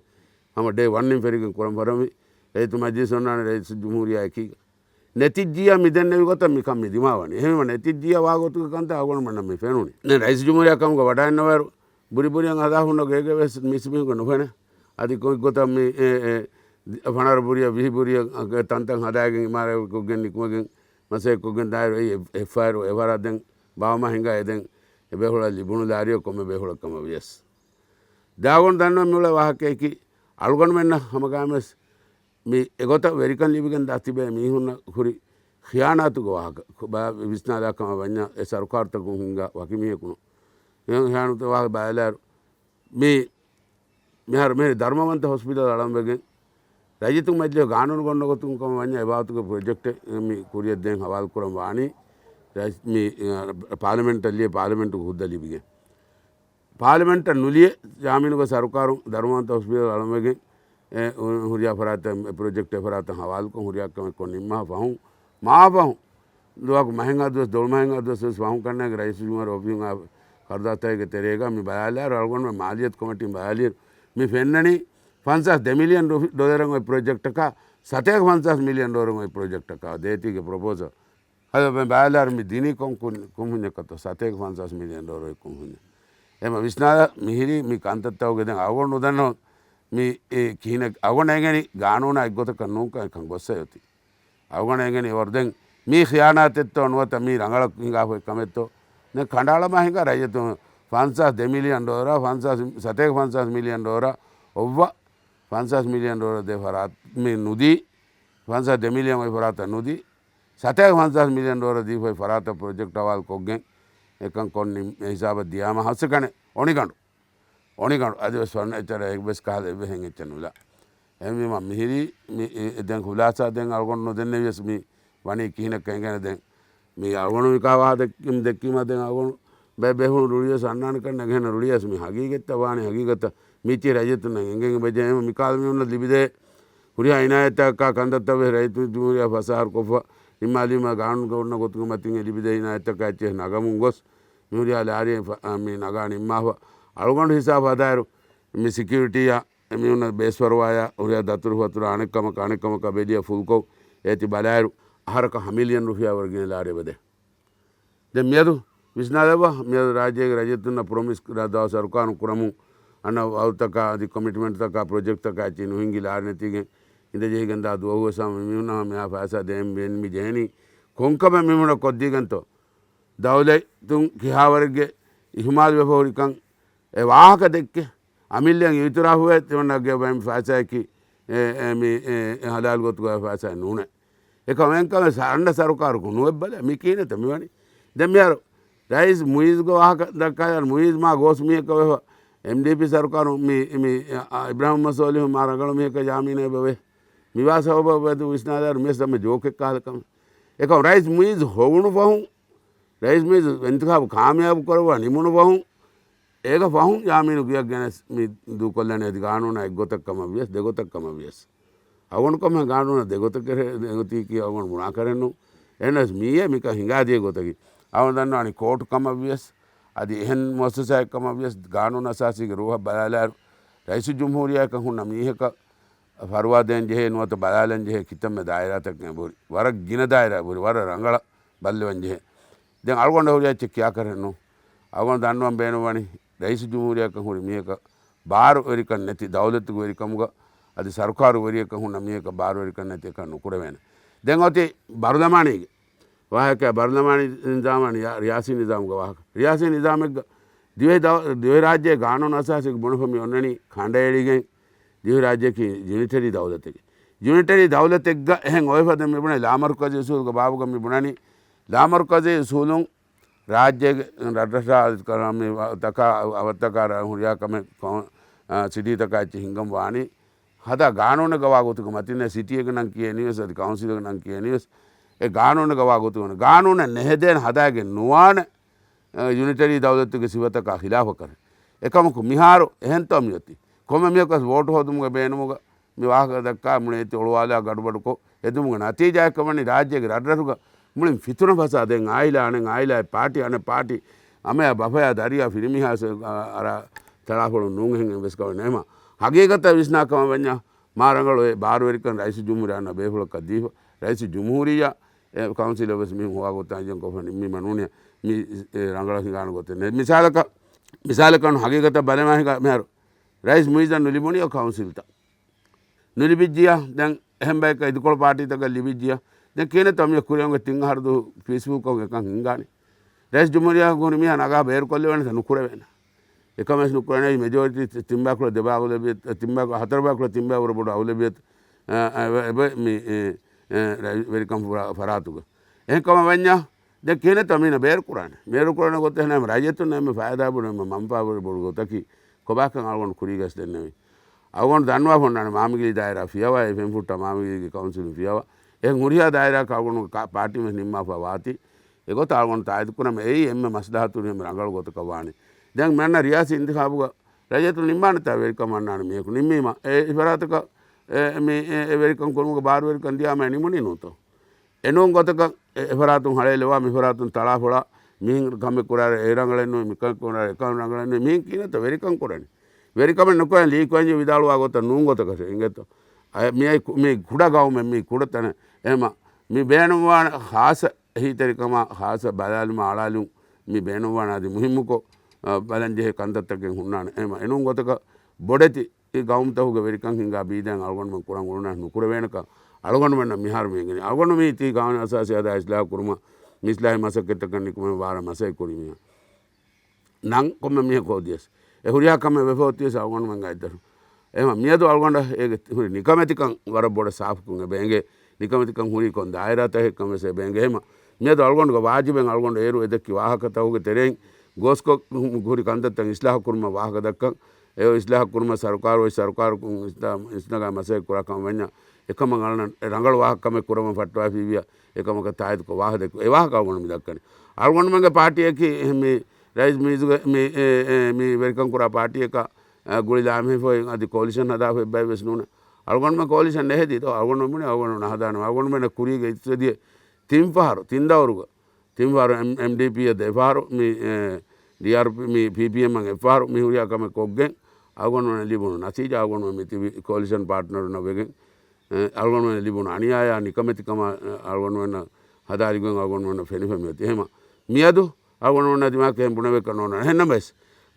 ހަމަ ޑޭ ވަންއިން ފެށިގެން ކުރަން ވަރަށް މި. ރައްޔިތު މަޖްލިސް އޮންނާނެ ރައީސުލްޖުމްހޫރިއްޔާ އެކީގަ. ނެތިއްޖިއްޔާ މި ދެންނެވި ގޮތަށް މިކަން މި ދިމާވަނީ. އެހެންވީމަ ނެތިއްޖިއްޔާ ވާގޮތުގެ ކަންތައް އަޅުގަނޑުމެންނަށް މި ފެނުނީ. ދެން ރައީސުލްޖުމްހޫރިއްޔާ ކަމުގަ ވަޑައިންނަވާއިރު، ބުރި ބުރިއަށް ހަދާ ހުންނަ ގޭގަ ވެސް މިސްމީހުންގެ ނުފެނޭ. އަދި ކޮން ގޮތަށް މި، އެ، އެ، ފަނަރަ ބުރިއަށް، ވިހި ބުރިއަށް ތަންތަން ހަދާގެން އިމާރާތްކޮށްގެން ނިކުމެގެން މަސައްކަތްކޮށްގެން ދާއިރު އެއީ އެ-، އެއްފަހަރު އެވަރާ ދެން ބާވަމާ ހިނގާ އެ ދެން އެބޭފުޅާ ލިބުނު ލާރިއަށް ކޮންމެ ބޭފުޅަކަށް ކަމަށް ވިޔަސް. ދާގޮން ދަންނަ މިއުޅޭ ވާހަކައަކީ އަޅުގަނޑުމެންނަށް ހަމަގައިމުވެސް މި އެގޮތަށް ވެރިކަން ލިބިގެން ދާ ތިބޭ މީހުންނަށް ހުރި ޚިޔާނާތުގެ ވާހަކަ ބަ-، ވިސްނާލާ ކަމަށް ވަންޏާ އެ ސަރުކާރުތަކުން ހިންގާ ވަކި މީހަކު ނޫން. އެ ޚިޔާނާތުގެ ވާހަކަ ބަލާއިރު މި މިހާރު މިހިރީ ދަރުމަވަންތަ ހޮސްޕިޓަލް އަޅަންވެގެން ރައްޔިތު މަޖްލިހުގެ ގާނޫނު ގޮންނަ ގޮތުން ކަމަށް ވަންޏާ އެ ބާވަތުގެ ޕްރޮޖެކްޓެއް މި ކުރިއަށް ދޭން ހަވާލު ކުރަން ވާނީ ރައީސް-، މި، އަ، ޕާލަމެންޓަށް ލިޔެ ޕާލަމެންޓުގެ ހުއްދަ ލިބިގެން. ޕާލަމެންޓަށް ނުލިޔެ ޔާމީނުގެ ސަރުކާރުން ދަރުމަވަންތަ ހޮސްޕިޓަލް އަޅަންވެގެން އެ ހު-، ހުރިހާ ފަރާތަށް އެ ޕްރޮޖެކްޓް އެ ފަރާތަށް ހަވާލުކޮށް ހުރިހާ ކަމެއް ކޮށް ނިންމާ ފަހުން، މާ ފަހުން ދުވަހަކު މަހެއްހާ ދުވަސް، ދޮޅުމަހެއްހާ ދުވަސް ވެސް ފަހުން ކަންނޭނގެ ރައީސުލްޖުމްހޫރިއްޔާ އޮފީހުން އާ ކަރުދާތަކެއްގެ ތެރޭގަ މި ބަލާލާއިރު އަޅުގަނޑުމެން މާލިޔަތު ކޮމިޓީން ބަލާލިއިރު މި ފެންނަނީ ފަންސާސް ދެ މިލިއަން ރުފި-، ޑޮލަރެއް އޮތް ޕްރޮޖެކްޓަކާ، ސަތޭކަ ފަންސާސް މިލިއަން ޑޮލަރެއް އޮތް ޕްރޮޖެކްޓަކާ ދޭތީގެ ޕްރޮޕޯސަލް. އަދި މި ބަލާލާއިރު މި ދިނީ ކޮން ކުން-، ކުންފުންޏަކަށްތޯ؟ ސަތޭކަ ފަންސާސް މިލިއަން ޑޮލަރު އޮތް ކުންފުންޏެއް. އެމަ ވިސްނާލާ މިހިރީ މި ކަންތައްތަކުގެ ދެން އަޅުގަނޑު ނުދަންނަވަން މި އެ ކިހިނެއް އަޅުގަނޑަށް އެނގެނީ ގާނޫނާ އެއްގޮތަކަށް ނޫންކަން އެކަން ގޮއްސަ އޮތީ. އަޅުގަނޑަށް އެނގެނީ ވަރު ދެން މީ ޚިޔާނާތެއްތޯ ނުވަތަ މީ ރަނގަޅަށް ހިނގާފައި ކަމެއްތޯ؟ ދެން ކަނޑައަޅަމާ ހިނގާ ރައްޔިތުން ފަންސާސް ދެ މިލިއަން ޑޮލަރ، ފަންސާސް، ސަތޭކަ ފަންސާސް މިލިއަން ޑޮލަރ އޮއްވަ ފަންސާސް މިލިއަން ޑޮލަރ ދޭ ފަރާތް މި ނުދީ، ފަންސާސް ދެ މިލިއަން އޮތް ފަރާތަށް ނުދީ، ސަތޭކަ ފަންސާސް މިލިއަން ޑޮލަރ ދީފައި ފަރާތަށް ޕްރޮޖެކްޓް ހަވާލު ކޮށްގެން އެކަން ކޮން ހިސާބަށް ދިޔާމަ ހަސަކަނެ އޮނިގަނޑު. އޮނިގަނޑު އަދިވެސް ފަންނަ އެއްޗަރ އެއްވެސް ކަހަލަ އެއްވެ ހެން އެއްޗެއް ނުލާ. އެހެންވީމަ މިހިރީ މި އެ، އެ ދެން ޚުލާސާ ދެން އަޅުގަނޑު ނުދެންނެވިޔަސް މި ވަނީ ކިހިނެއްކަ އެނގޭނެ ދެން. މި އަޅުގަނޑު މިކާ ވާހަކަ ދެއްކީމަ ދެން އަޅުގަނޑު ބޭ ބޭފުޅުން ރުޅިޔަސް އަންނާނެ ކަން ނެގެން ރުޅިޔަސް މި ހަގީގަތްތައް ވާނެ ހަގީގަތަށް މީތި ރައްޔިތުންނަށް އެނގެން ބެޖެ އެހެން މިކާލަ މި އޮންނަ ލިބިދޭ ހުރިހާ އިނާޔަތްތަކާ ކަންތައްތައް ވެސް ރައްޔިތުން ޖުމްހޫރިއްޔާ ފަސް އަހަރު ކޮށްފަ ނިންމާލީމަ ގާނޫނުގަ އޮންނަ ގޮތުގެ މަތިން އެ ލިބިދޭ އިނާޔަތްތަކާ އެއްޗެހި ނަގަމުން ގޮސް މި ހުރިހާ ލާރިއެއް ފަ-، އާ، މި ނަގާ ނިންމާފަ. އަޅުގަނޑު ހިސާބު ހަދާއިރު މި ސެކިއުރިޓީއާ އެ މީހުންނަށް ބޭސްފަރުވާޔާ ހުރިހާ ދަތުރުފަތުރާ އަނެއް ކަމަކަށް އަނެއް ކަމަކަށް ބެލިޔަ ފުލްކޮށް އޭތި ބަލާއިރު އަހަރަކަށް ހަ މިލިއަން ރުފިޔާ ވަރުގެ ލާރި އެބަދޭ. ދެން މިއަދު ވިސްނާލައްވާ، މިއަދު ރާއްޖޭގެ ރައްޔިތުންނަށް ޕްރޮމިސް ކުރާ ދާ ސަރުކާރުން ކުރަމުން އަންނަ ވައުދުތަކާ އަދި ކޮމިޓްމަންޓްތަކާ ޕްރޮޖެކްޓްތަކާ އެއްޗެއް ނުހިނގި ލާރި ނެތީގެން އިނދެ ޖެހިގެން ދާ ދުވަހުވެސް ހަމަ މި މީހުންނަށް ހަމަ މިހާ ފައިސާ ދޭން ވެން މި ޖެހެނީ ކޮންކަމެއް މި މީހުންނަށް ކޮށްދީގެންތޯ؟ ދައުލަތުން ކިހާވަރެއްގެ އިހުމާލު ވެފަ ހުރިކަން އެ ވާހަކަ ދެއްކެ އަމިއްލައަށް އިއުތިރާފުވެ ތިމަންނަގެ ބައިމި ފައިސާއަކީ އެ، އެ، މި، އެ، އެ ހަލާލު ގޮތުގަ ފައިސާ ނޫނޭ. އެކަމަކު އެންކަމެއް ސަ-، އަންނަ ސަރުކާރު ނުވެއްބަލަ މި ކިހިނެއްތަ މިވަނީ؟ ދެން މިހާރު ރައީސް މުއިއްޒުގެ ވާހަކަ ދައްކާލާ މުއިއްޒު މާ ގޯސް މީހަކަށް ވެފަ އެމްޑީޕީ ސަރުކާރު މި، މި، އަ، އިބްރާހިމް މުހައްމަދު ސޯލިހު މާ ރަނގަޅު މީހަކަށް ޔާމީނަށް އެބަވޭ. މިވާ ސަބަބަށް ވެދު ވިސްނާލާއިރު މިވެސް ދަމަ ޖޯކެއް ކާލަ ކަމެއް. އެކަމަކު ރައީސް މުއިއްޒު ހޮވުނު ފަހުން، ރައީސް މުއިއްޒު އިންތިޚާބު ކާމިޔާބު ކުރައްވާ ނިމުނު ފަހުން، އޭގަ ފަހުން ޔާމީނު ގެއަށް ގެނެސް މި ދޫކޮށްލަނީ އަދި ގާނޫނާ އެއްގޮތަށް ކަމަށް ވިޔަސް ދެގޮތަށް ކަމަށް ވިޔަސް. އަޅުގަނޑު ކަމެއް ގާނޫނާ ދެގޮތަކަށް ދެގޮތީކީ އަޅުގަނޑު ބުނާކަށެއް ނޫން. އެހެނަސް މިއޭ މިކަން ހިނގާދިޔަ ގޮތަކީ. އަޅުގަނޑު ދަންނަވަނީ ކޯޓު ކަމަށް ވިޔަސް، އަދި އެހެން މުއައްސަސާއެއް ކަމަށް ވިޔަސް، ގާނޫނު އަސާސީގެ ރޫހަށް ބަލާލާއިރު، ރައީސުލްޖުމްހޫރިއްޔާއަކަށް ހުންނަ މީހަކަށް ފަރުވާ ދޭން ޖެހޭ ނުވަތަ ބަލާލަން ޖެހޭ ކިތަންމެ ދާއިރާތަކެއް އެބަހުރި. ވަރަށް ގިނަ ދާއިރާ އެބަހުރި. ވަރަށް ރަނގަޅަށް ބައްލަވަން ޖެހޭ. ދެން އަޅުގަނޑަށް ހުރި އެއްޗެއް ކިޔާކަށެއް ނޫން. އަޅުގަނޑު ދަންނަވަން ބޭނުންވަނީ ރައީސުލްޖުމްހޫރިއްޔާއަކަށް ހުރި މީހަކަށް ބާރުވެރިކަން ނެތި، ދައުލަތުގެ ވެރިކަމުގަ އަދި ސަރުކާރު ވެރިޔަކަށް ހުންނަ މީހަކަށް ބާރުވެރިކަން ނެތި އެކަން ނުކުރެވޭނެ. ދެން އޮތީ ބަރުލަމާނީގެ ވާހަކަ. ބަރުލަމާނީ ނިޒާމާ ރިޔާ-، ރިޔާސީ ނިޒާމުގެ ވާހަކަ. ރިޔާސީ ނިޒާމެއްގަ ދިވެހި ދަ-، ދިވެހިރާއްޖޭ ގާނޫނު އަސާސީގެ ބުނެފަ މި އޮންނަނީ ކަނޑައެޅިގެން ދިވެހިރާއްޖެއަކީ ޔުނިޓަރީ ދައުލަތެކޭ. ޔުނިޓަރީ ދައުލަތެއްގަ އެހެން އޮވެފަދަ މި ބުނެ ލާމަރުކަޒީ އުސޫލުގެ ބާބުގަ މި ބުނަނީ، ލާމަރުކަޒީ އުސޫލުން ރާއްޖޭގެ ރަށްރަށާ ކަލާމީ ތަކާ އަވަށްތަކާ ރަށް ހުރިހާ ކަމެއް ކޮ-، އާ، ސިޓީތަކާ އެއްޗެއް ހިންގަން ވާނީ. ހަދާ ގާނޫނެއްގަ ވާ ގޮތުގަ މަތިންނޭ ސިޓީއެއްގެ ނަން ކިޔެނީވެސް، އަދި ކައުންސިލްގެ ނަން ކިޔެނީވެސް، އެ ގާނޫނެއްގަ ވާ ގޮތުގަ ނޫނޭ. ގާނޫނެއް ނެހެދޭނެ ހަދާގެން ނުވާނެ، އަ، ޔުނިޓަރީ ދައުލަތުގެ ސިފަތަކާ ޚިލާފަކަށް. އެކަމަކު މިހާރު އެހެންތޯ މިއޮތީ؟ ކޮންމެ މީހަކަސް ވޯޓު ހޯދުމުގެ ބޭނުމުގަ މި ވާހަކަ ދައްކާ މުޅި އެތި އޮޅުވާލާ ގަޑުބަޑުކޮށް ހެދުމުގެ ނަތީޖާއަކަށް ވަނީ ރާއްޖޭގެ ރަށްރަށުގަ މުޅިން ފިތުނަ ފަސާދަ. އެއް އާއިލާ އަނެއް އާއިލާއެއް، ޕާޓީ އަނެއް ޕާޓީ، އަމަޔާ ބަފަޔާ ދަރިޔާ ފިރިމީހާ އަރާ ތަޅާފޮޅު ނޫން އެހެން އެއްވެސް ކަމެއް ނެތް. އެހެމަ ހަގީގަތަށް ވިސްނާ ކަމަށް ވަންޏާ މާ ރަނގަޅު އެ ބާރުވެރިކަން ރައީސު ޖުމްހޫރިއްޔާ އަންނަ ބޭފުޅަކަށް ދީފަ. ރައީސު ޖުމްހޫރިއްޔާ އެ ކައުންސިލަށް ވެސް މި ހޮވާ ގޮތަށް އަންޖަން ކޮށްފަ ނިންމީމަ ނޫނީ މި އެ ރަނގަޅަށް ހިނގާނެ ގޮތެއް ނެތް. މިސާލަކަށް، މިސާލަކަށް ހަގީގަތަށް ބަލަމާ ހިނގާ މިހާރު ރައީސް މުއިއްޒަށް ނުލިބުނީ އޮ ކައުންސިލްތައް. ނުލިބިއްޖިޔާ، ދެން އެހެން ބަޔަކަށް އިދިކޮޅު ޕާޓީތަކަށް ލިބިއްޖިޔާ، ދެން ކިހިނެއްތޯ މި ކުރިއަށް އޮންގެ ތިން އަހަރު ދުވަހު ފީސްބުކަށް އެކަން ހިންގާނެ. ރައީސް ޖުމްހޫރިއްޔާ ހުރި މީހާ ނަގާ ބޭރުކޮށްލެވޭނެތަ؟ ނުކުރެވޭނެ. އެކަމެސް ނުކުރެވޭނެ. މެޖޯރިޓީ ތި-، ތިން ބަޔަކުޅަ ދެ ބަޔަކު ލެބި، ތިން ބަޔަކު ހަތަރު ބަޔަކުޅަ ތިން ބަޔަކު ވަރަށް ބޮޑު އައުލެބިއްޔަތު، އަ، އެ، އެ، އެ، މި، އެ، އެ، ރައި-، ވެރިކަން ފުރާ-، ފަރާތުގަ. އެހެން ކަމަށް ވަންޏާ، ދެން ކިހިނެއްތޯ މީނަ ބޭރު ކުރާނެ؟ ބޭރު ކުރާނެ ގޮތެއް ނަމަ ރައްޔިތުން އެންމެ ފައިދާ ބޮޑު، އެންމެ މަންފާ ބޮޑު ބޮޑު ގޮތަކީ ކޮބާކަން އަޅުގަނޑު ކުރީގަސް ދެންނެވި. އަޅުގަނޑު ދަންނަވާފަ އޮންނާނެ މާމިގިރީ ދާއިރާ ފިޔަވާ، އެ ފެންފުއްޓާ މާމިގިރީގެ ކައުންސިލުން ފިޔަވާ. އެހެން ހުރިހާ ދާއިރާއަކަށް އަޅުގަނޑު ކާ-، ޕާޓީމެސް ނިންމާފަ ވާތީ. އެގޮތަށް އަޅުގަނޑު ތާއިދު ކުރަމެ އެއީ އެންމެ މަސްލަހަތު ހުރި އެންމެ ރަނގަޅު ގޮތަކަށް ވާނެ. ދެން މިއަންނަ ރިޔާސީ އިންތިޚާބުގަ ރައްޔިތުން ނިންމާނެތާ ވެރިކަމަށް އަންނާނެ މީހަކު ނިންމީމަ، އެ އިފަރާތަކަށް އެ، މި، އެ، އެ ވެރިކަން ކުރުމުގެ ބާރުވެރިކަން ދިޔާމަ ނިމުނީ ނޫންތޯ؟ އެނޫން ގޮތަކަށް އެ، އެފަރާތުން ހަޅޭލެވާ، މިފަރާތުން ތަޅާފޮޅާ، މިހެން ކަމެއް ކުރާއިރު އެ ރަނގަޅެއް ނޫން، މިކަން ކުރާއިރު އެކަން ރަނގަޅެއް ނޫން، މިހެން ކިހިނެއްތޯ ވެރިކަން ކުރަނީ؟ ވެރިކަމެއް ނުކުރަން ލީ ކުއެންޖީ ވިދާޅުވާ ގޮތަށް ނޫން ގޮތަކަށް އިނގޭތޯ؟ އަ، މިއައި ކު-، މި ކުޑަ ގައުމެއް، މި ކުޑަ ތަނެއް. އެހެމަ މި ބޭނުންވާނެ ޚާއްޞަ އެހީތެރިކަމާ، ޚާއްޞަ ބަލާލުމާ އަޅާލުން މި ބޭނުންވާނެ އަދި މުހިއްމުކޮށް، އަ، ބަލަންޖެހޭ ކަންތައްތަކެއް ހުންނާނެ. އެހެމަ އެނޫން ގޮތަކަށް ބޮޑެތި އެ ގައުމުތަކުގެ ވެރިކަން ހިނގާ ބީދައިން އަޅުގަނޑުމެން ކުރަން އުޅުނަ ނުކުރެވޭނެކަން އަޅުގަނޑުމެންނަށް މިހާރު މި އިނގެނީ. އަޅުގަނޑު މީ ތީ ގާނޫނު އަސާސީ ހަދާ އިސްލާހު ކުރުމަށް، މި އިސްލާހީ މަސައްކަތްތަކަށް ނިކުމެ ވާރަ މަސައްކަތް ކުރި މީހާ. ނަން ކޮންމެ މީހަކު ހޯދިޔަސް، އެ ހުރިހާ ކަމެއް ވެފަ އޮތިޔަސް އަޅުގަނޑުމެން ގައިދަރު. އެހެމަ މިއަދު އަޅުގަނޑަށް އޭގެ ހުރި ނިކަމެތިކަން ވަރަށް ބޮޑަށް ސާފުކުން އެބަ އެނގޭ. ނިކަމެތިކަން ހުރީ ކޮން ދާއިރާތަކެއް ކަމެސް އެބަ އެނގޭ. އެހެމަ މިއަދު އަޅުގަނޑުގެ ވާޖިބެއް އަޅުގަނޑު އޭރު އެދެއްކި ވާހަކަތަކުގެ ތެރެއިން ގޯސްކޮށް ހުރި ކަންތައްތައް އިސްލާހު ކުރުމަށް ވާހަކަ ދައްކަން. އެ އިސްލާހު ކުރުމަށް ސަރުކާރު އޮތް ސަރުކާރު އިސްނަގާ މަސައްކަތް ކުރާ ކަމަށް ވަންޏާ އެކަމަށް އަޅަން ރަނގަޅު ވާހަކަ ކަމެއް ކުރަމަށް ފައްޓަވާފިއްވިޔާ އެކަމަކަށް ތާއިދުކޮށް ވާހަކަ ދެއްކު-، އެ ވާހަކަ އަޅުގަނޑު މި ދައްކަނީ. އަޅުގަނޑުމެންގެ ޕާޓީއަކީ މި ރައީސް މީޒުގެ މި، އެ، އެ، މި ވެރިކަން ކުރާ ޕާޓީއަކަށް، އަ، ގުޅި ލާމެހިފައި އަދި ކޯލިޝަން ހަދާފަ އެއްބައެއް ވެސް ނޫނޭ. އަޅުގަނޑުމެން ކޯލިޝަން ނެހެދީތޯ؟ އަޅުގަނޑުމެން ބުނި އަޅުގަނޑު ނަހަދާނެ. އަޅުގަނޑުމެންނަށް ކުރީގެ އިއްތިސާދީ ތިން ފަހަރު، ތިން ދައުރުގަ، ތިން ފަހަރު އެމް-، އެމްޑީޕީއަށް ދެ ފަހަރު، މި، އެ، ޑީއާރްޕީ، މި ޕީޕީއެމްއަށް އެއް ފަހަރު މި ހުރިހާ ކަމެއް ކޮށްގެން އަޅުގަނޑުމެންނަށް ލިބުނު ނަތީޖާ، އަޅުގަނޑުމެން މި ތިބި ކޯލިޝަން ޕާޓްނަރުންނަށް ވެގެން، އެ، އަޅުގަނޑުމެންނަށް ލިބުނު އަނިޔާޔާ ނިކަމެތިކަމާ، އެ، އަޅުގަނޑުމެންނަށް ހަދާލިގެން އަޅުގަނޑުމެންނަށް ފެނިފަ މިއޮތީ. އެހެމަ މިއަދު އަޅުގަނޑުމެންނަށް ދިމާކަށް ބުނެވޭކަށް ނޯންނާނެ. އެހެންނަމަވެސް،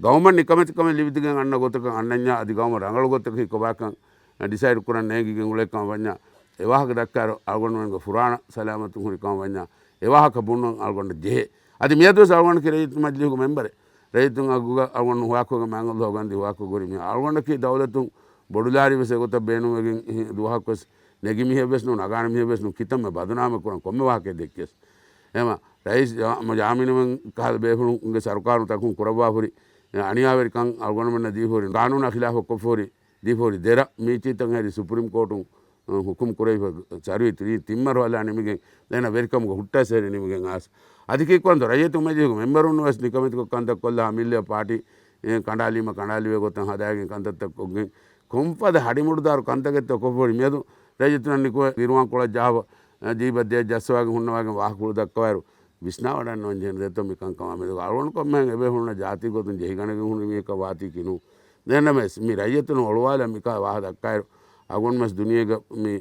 ގައުމަށް ނިކަމެތިކަމެއް ލިބިދިގެން އަންނަ ގޮތަކަށް އަންނަންޏާ އަދި ގައުމަށް ރަނގަޅު ގޮތަކަށް ކޮބާކަން ޑިސައިޑް ކުރަން ނޭނގިގެން އުޅޭކަން ވަންޏާ، އެ ވާހަކަ ދައްކާއިރު އަޅުގަނޑުމެންގެ ފުރާނަ ސަލާމަތުން ހުރިކަން ވަންޏާ، އެ ވާހަކަ ބުނުން އަޅުގަނޑަށް ޖެހޭ. އަދި މިއަދުވެސް އަޅުގަނޑަކީ ރައްޔިތު މަޖިލީހުގެ މެމްބަރެއް. ރައްޔިތުން އަގުގަ އަޅުގަނޑު ހުވާކޮށްގެން މާތް ﷲ ގަންދީ ހުވާކޮށް ހުރި މީހާ. އަޅުގަނޑަކީ ދައުލަތުން ބޮޑުލާރި ވެސް އެގޮތަށް ބޭނުންވެގެން ދުވަހަކުވެސް ނެގި މީހެއްވެސް ނޫން، އަގާނެ މީހެއްވެސް ނޫން، ކިތަންމެ ބަދުނާމެއް ކުރަން ކޮންމެ ވާހަކައެއް ދެއްކިޔަސް. އެހެމަ ރައީސް ޖާ-، ޖާމިނުމެން ކަހަލަ ބޭފުޅުންގެ ސަރުކާރުން ތަކުން ކުރައްވާފަ ހުރި އަނިޔާވެރިކަން އަޅުގަނޑުމެންނަށް ދީފަ ހުރި ގާނޫނާ ޚިލާފަށް ކޮށްފަ ހުރި ދީފަ ހުރި ދެރަ މީޗީތައް ހެރި ސުޕްރީމް ކޯޓުން، އަ، ހުކުމް ކުރެވިފަ ސަރުވީ ތިރީ ތިން މަރުހަލާ ނިމިގެން ދެން ވެރިކަމުގެ ހުއްޓަސް ހެރި ނިމިގެން އާސް. އަދި ކީއްކުރަންތޯ ރައްޔިތު މެޖިހުގެ މެމްބަރުން ވެސް ނިކަމެތިކޮށް ކަންތައް ކޮށްލާ މިއްލަ ޕާޓީ، އެ، ކަނޑާލީމަ ކަނޑާލިވޭ ގޮތަށް ހަދާގެން ކަންތައްތައް ކޮށްގެން ކޮންފަދަ ހަޑިމުޑުދާރު ކަންތަކެއްތޯ ކޮށްފަ ހުރި މިއަދު ރައްޔިތުންނަށް ނިކުމެ ދިރުވާން ކޮޅަށް ޖަހާފަ، އަ، ޖީބަށް ދޭއް ޖައްސަވާގެން ހުންނަވާގެން ވާހަކަފުޅު ދައްކަވާއިރު، ވިސްނާވަޑައިންނަވަން ޖެހޭނެ ދެއްތޯ މިކަންކަމާ މެދުގަ އަޅުގަނޑު ކޮންމެހެން އެބޭފުޅުންނަށް ޖާތީ ގޮތުން ޖެހިގަނެގެން ހުރި މީހަކަށް ވާތީ ކިނޫ. ދެންނަމެސް މި ރައްޔިތުން އޮޅުވާލަ މިކާ ވާހަ ދައްކާއިރު، އަޅުގަނޑުމެސް ދުނިޔޭގަ މި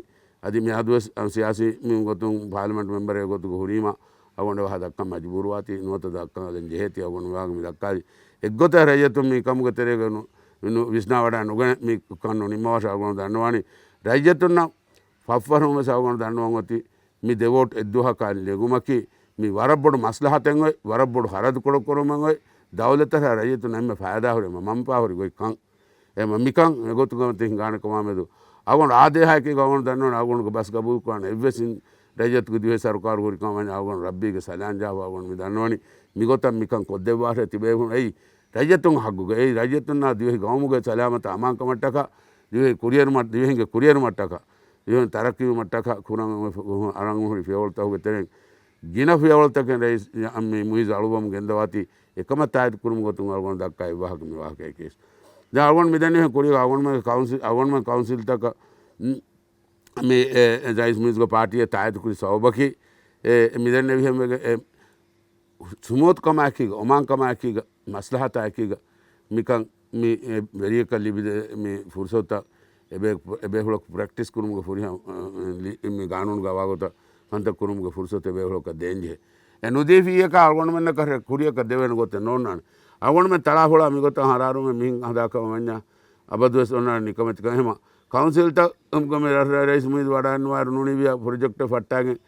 އަދި މިއަދުވެސް ސިޔާސީ މި ގޮތުން ޕާލަމެންޓް މެމްބަރެއް ގޮތުގަ ހުރީމަ، އަޅުގަނޑު ވާހަ ދައްކަން މަޖުބޫރުވާތީ ނުވަތަ ދައްކަން އަލަން ޖެހޭތީ އަޅުގަނޑު ވާގެ މި ދައްކާލީ. އެއްގޮތަށް ރައްޔިތުން މި ކަމުގެ ތެރޭގަ ނު-، ނު-، ވިސްނާވަޑައި ނުގަނެ މި ކަން ނުނިންމަވާށޭ އަޅުގަނޑު ދަންނަވާނީ. ރައްޔިތުންނަށް ފަށްފަށުން ވެސް އަޅުގަނޑު ދަންނަވަން އޮތީ މި ދެ ވޯޓް އެއްދުވަހަކާ ނެގުމަކީ މި ވަރަށް ބޮޑު މަސްލަހަތެއް އޮތް، ވަރަށް ބޮޑު ހަރަދު ކުޑަކުރުމެއް އޮތް، ދައުލަތަށާ ރައްޔިތުން އެންމެ ފައިދާ ހުރި، އެންމެ މަންފާ ހުރި ގޮތް ކަން. އެ މަ-، މިކަން އެގޮތުގަ ހިނގާނެ ކަމާ މެދު އަޅުގަނޑު އާދޭހާއެކީ އަޅުގަނޑު ދަންނަވަން އަޅުގަނޑުގެ ބަސް ގަބޫލުކުރާނެ އެއްވެސް އިން-، ރައްޔަތުގެ ދިވެހި ސަރުކާރު ހުރިކަމަށް ވަންޏާ އަޅުގަނޑު ރައްބީގެ ސަލާން ޖާފަ އަޅުގަނޑު މި ދަންނަވަނީ. މިގޮތަށް މިކަން ކޮށްދެއްވާށޭ ތިބޭފުޅުން އެއީ ރައްޔަތުން ހައްގުގަ އެއީ ރައްޔަތުންނާ ދިވެހި ގައުމުގެ ސަލާމަތާ އަމާންކަމަށްޓަކާ، ދިވެހި ކުރިއެރުމަށް، ދިވެހިންގެ ކުރިއެރުމަށްޓަކާ، ދިވެހިން ތަރައްޤީވުމަށްޓަކާ ކުރަން އަރަން ހުރި ފިޔަވަޅުތަކުގެ ތެރެއިން ގިނަ ފިޔަވަޅުތަކެއް ރައީސް މި މުއިއްޒު އަޅުވަމުން ގެންދަވާތީ އެކަމަށް ތާއީދު ކުރުމުގެ ގޮތުން އަޅުގަނޑު ދައްކާ އެއްވާހަކަ މި ވާހަކައަކީ. ދެން އަޅުގަނޑު މިދަނީ ކުރިއަށް އަޅުގަނޑުމެން ކައުންސިލް، އަޅުގަނޑުމެން ކައުންސިލްތަކަށް މި، އެ، އެ، ރައީސް މުއިއްޒުގެ ޕާޓީއަށް ތާއީދު ކުރި ސަބަބަކީ، އެ، މިދެންނެވިހެންވެގެ، އެ، ސުމޫތުކަމާއެކީގަ، އޮމާންކަމާއެކީގަ، މަސްލަހަތާއެކީގަ، މިކަން މި، އެ، ވެރިޔަކަށް ލިބިދޭ މި ފުރުސަތުތައް އެބޭ-، އެބޭފުޅަކު ޕްރެކްޓިސް ކުރުމުގެ ފުރިހަމަ، އަ، އަ، ލި-، މި ގާނޫނުގަ ވާގޮތަށް ކަންތައް ކުރުމުގެ ފުރުސަތު އެބޭފުޅަކަށް ދޭންޖެހޭ. އެ ނުދީފިއްޔަކާ އަޅުގަނޑުމެންނަކަށް ކުރިޔަކަށް ދެވޭނެ ގޮތެއް ނޯންނާނެ. އަޅުގަނޑުމެން ތަޅާފޮޅާ މިގޮތަށް ހަރާރުމެއް މިހެން ހަދާކަމަށް ވަންޏާ އަބަދުވެސް އޮންނާނެ ނިކަމެތިކަން. އެހެމަ ކައުންސިލްތައް ރައީސް މުއިއްޒު ވަޑައިންނަވާއިރު ނޫނީވިޔާ ޕްރޮޖެކްޓެއް ފައްޓާގެން،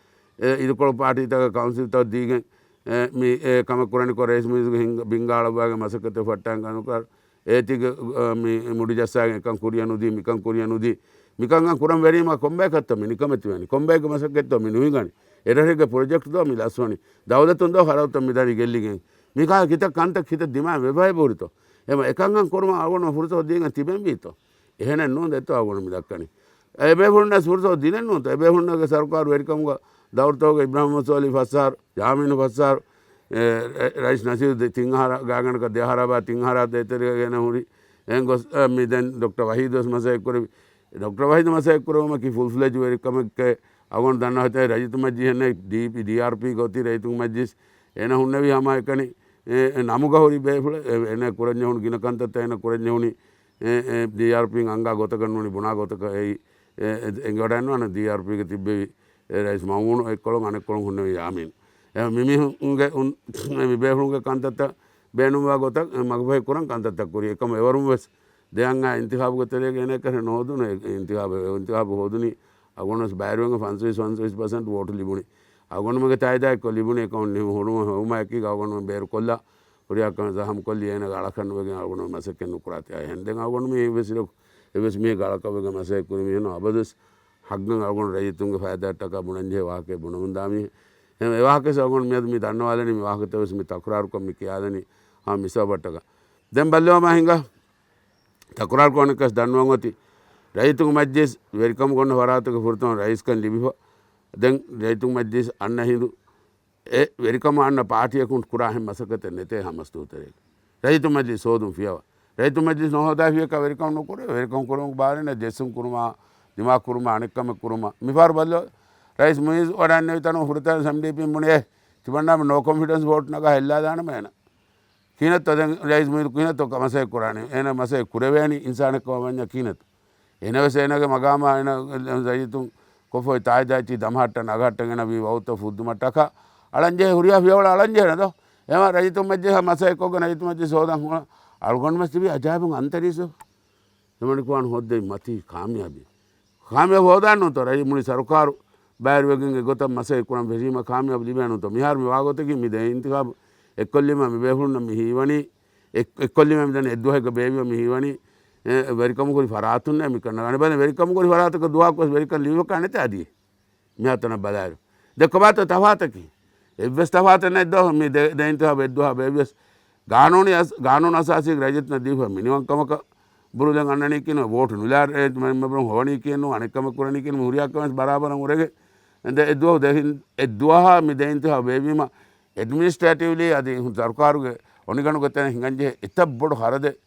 އެ، އިރުކޮޅު ޕާޓީތަކަށް ކައުންސިލްތައް ދީގެން، އެ، މި، އެ، ކަމެއް ކުރަނިކޮށް ރައީސް މުއިއްޒުގެ ހިންގ-، ބިންގާ އަޅައްވާގެން މަސައްކަތެއް ފައްޓާގެން ކަންކަރ އޭތިގެ، އަ، މި މުޑި ޖައްސާގެން އެކަން ކުރިޔަށް ނުދީ، މިކަން ކުރިޔަށް ނުދީ، މިކަންކަން ކުރަން ވެރީމަ ކޮންބައެއް ކަންތައްތޯ މި ނިކަމެތިވަނީ؟ ކޮންބައެއްގެ މަސައްކަތްތޯ މި ނުހިނގަނީ؟ އެރަށެއްގެ ޕްރޮޖެކްޓްތޯ މި ލަސްވަނީ؟ ދައުލަތުންދޯ ހަރަދުތައް މިދަނީ ގެއްލިގެން؟ މިކާ ކިތައް ކަންތައް ކިތައް ދިމާ ވެފައި ބުރިތޯ؟ އެމަ އެކަންކަން ކުރުމަށް އަޅުގަނޑު ފުރުސަތު ދީގެން ތިބެންވީތޯ؟ އެހެނެއް ނޫން ދެއްތޯ އަޅުގަނޑު މި ދައްކަނީ. އެބޭފުޅުންނަށް ފުރުސަތު ދިނެއް ނޫންތޯ؟ އެބޭފުޅުންނަށް ސަރުކާރު ވެރިކަމުގަ ދައުރުތަކުގަ އިބްރާހިމް މަސޫދު އަލީ ފަސް އަހަރު، ޔާމީނު ފަސް އަހަރު، އެ، އެ، ރައީސް ނަސީރު ދެ-، ތިން އަހަރަށް ގާތްގަނޑަކަށް ދެ އަހަރާ ބާ ތިން އަހަރާ ދޭތެރޭގަ ގެނަ ހުރި. އެހެން ގޮސް، އަ، މި ދެން ޑޮކްޓަރ ވަހީދު ވެސް މަސައްކަތް ކުރެވި. ޑޮކްޓަރ ވަހީދު މަސައްކަތް ކުރެވުމަކީ ފުލް ފްލެޖް ވެރިކަމެއްގެ އަޅުގަނޑު ދަންނަވާ ހިތަށް ރައްޔިތު މަޖިލީހެއް ނެތް، ޑީޕީ، ޑީއާރްޕީގެ އޮތީ ރައްޔިތު މަޖިލީސް. އޭނަ ހުންނެވީ ހަމައެކަނި، އެ، އެ، ނަމުގަ ހުރި ބޭފުޅެއް، އެ، އޭނަ ކުރަންޖެހުނު ގިނަ ކަންތައްތައް އޭނަ ކުރަންޖެހުނީ، އެ، އެ، ޑީއާރްޕީން އަންގާ ގޮތަކަށް ނޫނީ ބުނާ ގޮތަކަށް އެއީ، އެ، އެ، އެނގިވަޑައިންނަވާނެ ޑީއާރްޕީގެ ތިއްބެވި، އެ، ރައީސް މައުމޫނު އެއްކޮޅުން އަނެއްކޮޅުން ހުންނެވީ ޔާމީން. އެ، މިމީހުންގެ އުން-، އެ، މި ބޭފުޅުންގެ ކަންތައްތައް ބޭނުންވާ ގޮތަށް، އެ، މަގުފަހި ކުރަން ކަންތައްތައް ކުރި. އެކަމަ އެވަރުން ވެސް ދެއަންގާ އިންތިޚާބުގެ ތެރޭގަ އޭނަ ކަށެއް ނޯދުނު. އެ އިންތިޚާބު، އެ އިންތިޚާބު ހޯދުނީ އަޅުގަނޑު ވެސް ބައިވެރިވެގެން ފަންސަވީސް، ފަންސަވީސް ޕަސެންޓް ވޯޓު ލިބުނީ. އަޅުގަނޑުމެންގެ ތާއީދާ އެއްކޮށް ލިބުނީ އެކަމަށް ނި-، ހުރުމަ-، ހުރުމާއެކީގަ އަޅުގަނޑުމެން ބޭރުކޮށްލާ ހުރިހާ ކަމެއް ޒަހަމްކޮށްލީ އޭނަގެ އަޅަކަށް ނުވެގެން އަޅުގަނޑުމެން މަސައްކަތް ނުކުރާތީ. އެހެން ދެން އަޅުގަނޑު މި އެއްވެސް އިރަކު، އެއްވެސް މީހެއްގެ އަޅަކަށް ވެގެން މަސައްކަތް ކުރީ މީހެއް ނޫން. އަބަދުވެސް ހައްގަށް އަޅުގަނޑު ރައްޔިތުންގެ ފައިދާއަށްޓަކާ ބުނަންޖެހޭ ވާހަކައެއް ބުނެވުންދާ މީހެއް. އެހެން އެވާހަކަ ވެސް އަޅުގަނޑު މިއަދު މި ދަންނަވާލަނީ މި ވާހަކަތައް ވެސް މި ތަކުރާރުކޮށް މި ކިޔާލަނީ ހަމަ މި ސަބަބަށްޓަކާ. ދެން ބައްލަވާމާ ހިނގާ ތަކުރާރު ކުރަނިކަސް ދަންނަވަން އޮތީ، ރައްޔިތުންގެ މަޖްލިސް ވެރިކަމުގަ އޮންނަ ފަރާތުގެ ފުރަތަމަ ރައީސްކަން ލިބިފަ، ދެން ރައްޔިތުންގެ މަޖްލިސް އަންނަ ހިނދު އެ ވެރިކަމަށް އަންނަ ޕާޓީއަކުން ކުރާ އެހެން މަސައްކަތެއް ނެތޭ ހަމަ ސްޓޫތެރޭގަ. ރައްޔިތުންގެ މަޖްލިސް ހޯދުން ފިޔަވާ. ރައްޔިތުންގެ މަޖްލިސް ނުހޯދާފިޔަކާ ވެރިކަމުން ނުކުރޭ، ވެރިކަން ކުރުމުގެ ބާރެއް ނެތް، ޖެއްސުން ކުރުމާ، ދިމާ ކުރުމާ، އަނެއް ކަމެއް ކުރުމާ. މިފަހަރު ބައްލަވާ، ރައީސް މުއިއްޒު ވަޑައިންނެވި ތަނުން ހުރިތަން އެސްއެމްޑީޕީން ބުނި އޭ ތިމަންނާ ނޯ ކޮންފިޑެންސް ވޯޓް ނަގާ ހެއްލާދާނަމޭ އޭނަ. ކިހިނެއްތޯ ދެން ރައީސް މުއިއްޒު ކިހިނެއްތޯ މަސައްކަތް ކުރާނީ؟ އޭނަ މަސައްކަތް ކުރެވޭނީ އިންސާނެއް ކަމަށް ވަންޏާ ކިހިނެއްތޯ؟ އޭނަ ވެސް އޭނަގެ މަގާމާ އޭނަ ރައްޔިތުން ކޮށްފައި ތާއީދާއެތީ ދަމަހައްޓަން އަގަހައްޓަން އޭނަ ވީ ވައުދުތައް ފުއްދުމަށްޓަކާ އަޅަންޖެހޭ ހުރިހާ ފިޔަވަޅު އަޅަންޖެހޭނެ ދޯ؟ އެމަ ރައްޔިތުން މަޖްލިސް މަސައްކަތްކޮށްގެން ރައްޔިތުން މަޖްލިސް ހޯދަން ހުންނަ އަޅުގަނޑު މަސް ތިބީ އަޖާއިބުން އަންތަރީސް. އެމަނިކުވާން ހޯއްދެވި މަތީ ކާމިޔާބީ. ކާމިޔާބު ހޯދާން ނޫންތޯ ރައީ މުޅި ސަރުކާރު ބައިވެރިވެގެން އެގޮތަށް މަސައްކަތް ކުރަން ފެށީމަ ކާމިޔާބު ލިބޭން ނޫންތޯ؟ މިހާރު މި ވާގޮތަކީ މި ދެ އިންތިޚާބު އެއްކޮށްލީމަ މި ބޭފުޅުންނަށް މި ހީވަނީ، އެއް-، އެއްކޮށްލީމަ މި ދަނީ އެއްދުވަހެއްގަ ބޭއްވީމަ މި ހީވަނީ، އެ، ވެރިކަމު ކުރި ފަރާތުންނޭ މި ކަންނަ ގަނެ ބަލަ ވެރިކަމު ކުރި ފަރާތަކަށް ދުވަހަކުވެސް ވެރިކަން ލިބިފަކާ ނެތޭ އަދި. މިހާތަނަށް ބަލާއިރު. ދެ ކޮބާތޯ ތަފާތަކީ؟ އެއްވެސް ތަފާތެއް ނެތް ދޯ؟ މި ދެ-، ދެ އިންތިޚާބު އެއްދުވަހާ ބޭއްވިޔަސް ގާނޫނީ އަސް-، ގާނޫނު އަސާސީގެ ރައްޔިތުންނަށް ދީފަ މިނިވަންކަމަކަށް ބުރުލެން އަންނަނީކީނު، ވޯޓު ނުލާ ރޭ-، މެ-، މެމްބަރުން ހޮވަނީކީނު، އަނެއްކަމެއް ކުރަނީކީނު، ހުރިހާ ކަމެއް ބަރާބަރަށް އުރެގެ. ދެ އެއްދުވަހު ދެ ހިން-، އެއްދުވަހާ މި ދެ އިންތިޚާބު ބޭއްވީމަ، އެޑްމިނިސްޓްރޭޓިވްލީ އަދި ސަރުކާރުގެ އޮނިގަނޑުގެ ތެރެ ހިނގަންޖެހޭ އެތައް ބޮޑު ހަރަދެއް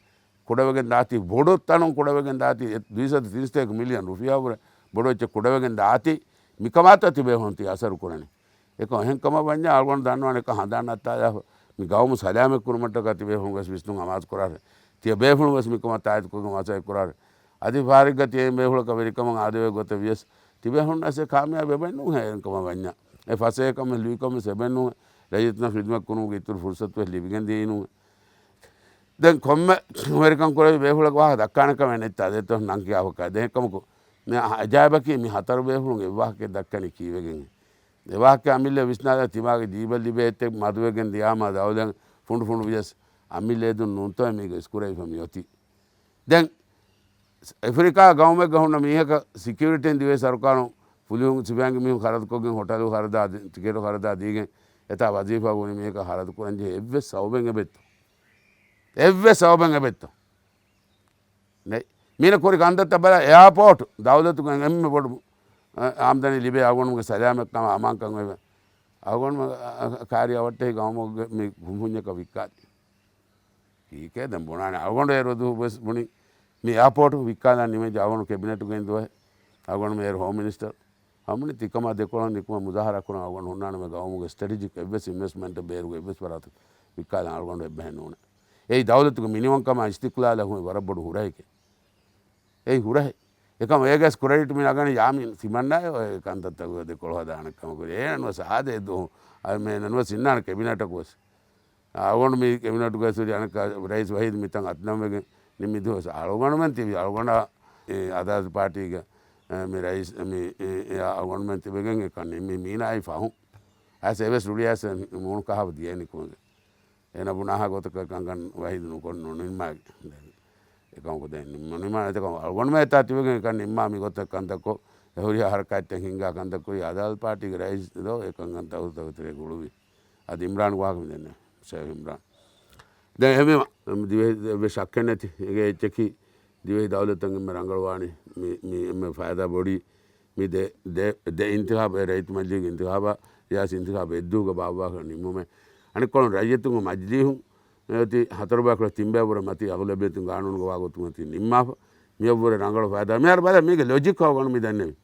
ކުޑަވެގެން ދާތީ، ބޮޑު ތަނުން ކުޑަވެގެން ދާތީ، ދުއިސައްތަ ތިރީސް މިލިއަން ރުފިޔާ ވުރެ ބޮޑު އެއްޗެއް ކުޑަވެގެން ދާތީ، މިކަމާތޯ ތިބޭފުޅުން ތި އަސަރު ކުރަނީ؟ އެކަމަ އެހެން ކަމަށް ވަންޏާ އަޅުގަނޑު ދަންނަވާނެ އެކަން ހަނދާން ނައްތާލާފަ މި ގައުމު ސަލާމަތް ކުރުމަށްޓަކާ ތިބޭފުޅުން ވެސް ވިސްނުން އަމާޒު ކުރާށޭ. ތިޔަބޭފުޅުން ވެސް މިކަމަށް ތާއީދު ކުރުމަށް މަސައްކަތް ކުރާށޭ. އަދި ފާރިގަ ތިޔަ ބޭފުޅަކަށް ވެރިކަމަށް އާދެވޭ ގޮތެއް ވިޔަސް ތިބޭފުޅުން އަސް ކާމިޔާބެއް ނޫން އެކަމަށް ވަންޏާ. އެ ފަސޭހަކަމެއް ލުއިކަމެއް ސެބެން ނޫން. ރައްޔިތުންނަށް ޚިދުމަތް ކުރުމުގެ އިތުރު ފުރުސަތު ވެސް ލިބިގެން ދިޔައީ ނޫން. ދެން ކޮންމެ ވެރިކަން ކުރެވި ބޭފުޅަކު ވާހަކަ ދައްކާނެ ކަމެއް ނެތް. އަދެއްތޯ ނަން ކިޔާފަކާ. ދެން އެކަމަކު މި އަޖާއިބަކީ މި ހަތަރު ބޭފުޅުން އެއްވާހަކައެއް ދައްކަނީ ކީއްވެގެން. އެވާހަކަ އަމިއްލަ ވިސްނާލާ ތިމާގެ ޖީބަށް ލިބޭ އެއްޗެއް މަދުވެގެން ދިޔާމާ ދައުލަތް ފުނޑު ފުނޑު ވިޔަސް އަމިއްލަ އެދުން ނޫންތޯ މީގެ އިސްކުރެވިފަ މިއޮތީ. ދެން އެފްރިކާ ގައުމެއްގަ ހުންނަ މީހަކަށް ސިކިއުރިޓީން ދިވެހި ސަރުކާރުން ޕުލިހުން ސިފައިންގެ މީހުން ޚަރަދުކޮށްގެން ހޮޓަލު ޚަރަދާ، ޓިކެޓު ޚަރަދާ ދީގެން އެތާ ވަޒީފާ ގުޅި މީހަކަށް ޚަރަދު ކުރަންޖެހޭ އެއްވެސް ސަބަބެއް އެބެއްތޯ؟ އެއްވެސް ސަބަބެއް އެބެއްތޯ؟ ނެތް. މީނަ ކުރި ކަންތައްތައް ބަލާ، އެއާޕޯޓް ދައުލަތުގެ އެންމެ ބޮޑު، އަ، އާމްދަނީ ލިބޭ އަޅުގަނޑުމެންގެ ސަލާމަތްކަމާ އަމާންކަން އޮތް. އަޅުގަނޑުމެން، އަ، އަ، ކާރިއަށް ވައްޓެހި ގައުމުގެ މި ކުންފުންޏަކަށް ވިއްކާލި. ކީކޭ ދެން ބުނާނެ؟ އަޅުގަނޑު އޭރު ދުވަސް ބުނި މި އެއާޕޯޓް ވިއްކާލާން ނިމެންޖެ އަޅުގަނޑު ކެބިނެޓުގައި ދުވަހެއް. އަޅުގަނޑު މޭރު ހޯމް މިނިސްޓަރ. ހަމަނި ތިކަމާ ދެކޮޅަށް ނިކުމެ މުޒާހަރާ ކުރަން އަޅުގަނޑު ހުންނާނަމޭ ގައުމުގެ ސްޓްރެޓެޖިކް އެއްވެސް އިންވެސްޓްމަންޓެއް ބޭރުގެ އެއްވެސް ފަރާތަކަށް ވިއްކާލާން އަޅުގަނޑު އެއްބަހެއް ނޫނޭ. އެއީ ދައުލަތުގެ މިނިވަންކަމާ އިސްތިޤްލާލަށް ހުރި ވަރަށް ބޮޑު ހުރަހެކޭ. އެއީ ހުރަހެއް. އެކަމަ އޭގެސް ކްރެޑިޓް މި ނަގަނީ ޔާމީން ތިމަންނާއޭ އޮތް ކަންތައްތަކުގެ ދެކޮޅު ހަދާނެ ކަމަކު. އޭނަން ވެސް އާދޭ ދުވަހު އަ، މޭނަން ވެސް އިންނާނެ ކެބިނެޓަކު ވެސް. އަޅުގަނޑު މި ކެބިނެޓުގައި ސުރި އަނެއްކާ ރައީސް ވަހީދު މިތަން އަތް ނަން ވެގެން ނިމި ދުވަސް އަޅުގަނޑުމެން ތިބި އަޅުގަނޑާ، އެ، އަދާލަތު ޕާޓީގެ، އެ، މި ރައީސް، މި، އެ، އެ، އަޅުގަނޑުމެން ތިބެގެން އެކަން ނިމި މީނާއި ފަހުން. އައިސް އެވެސް ރުޅިއައިސް މޫނު ކަހަވަ ދިޔައިނި ކުމެގެ. އޭނަ ބުނާހާ ގޮތަކަށް ކަންކަން ވަހީދު ނުކޮށް ނުނިންމާގެ. ދެން އެކަމަކު ދެން ނިންމާ، ނިންމާ އެތަކަށް އަޅުގަނޑުމެން އެތާ ތިބެގެން އެކަން ނިންމާ މި ގޮތަށް ކަންތައްކޮށް، އެ ހުރިހާ ހަރަކާތްތައް ހިންގާ ކަންތައްކޮށް، އަދާލަތު ޕާޓީގެ ރައީސް ދޯ އެކަންކަން ތަހު ތަހުތެރޭ ގުޅުވި. އަދި އިމްރާން ވާހަކަ މި ދެންނެވި. ޝޭޚް އިމްރާން. ދެން އެހެންވީމަ، ދިވެހި އެއްވެސް ޝައްކެއް ނެތި އެގޭ އެއްޗަކީ، ދިވެހި ދައުލަތަށް އެންމެ ރަނގަޅުވާނީ، މި، މި އެންމެ ފައިދާ ބޮޑީ، މި ދެ، ދެ، ދެ އިންތިޚާބު، އެ ރައްޔިތު މަޖިލީހުގެ އިންތިޚާބާ، ރިޔާސީ އިންތިޚާބު އެއްދުވަހުގަ ބާއްވާކަށް ނިންމުމެއް. އަނެއްކޮޅުން ރައްޔިތުންގެ މަޖިލީހުން އެ އޮތީ ހަތަރު ބަޔަކު ތިން ބަޔަށްވުރެ މަތީ އަޣުލަބިއްޔަތުން ގާނޫނުގެ ވާގޮތުން އޮތީ ނިންމާފަ. މިއަށްވުރެ ރަނގަޅު ފައިދާ. މިހާރު ބަލަ މީގެ ލޮޖިކް އަޅުގަނޑު މި ދެންނެވި.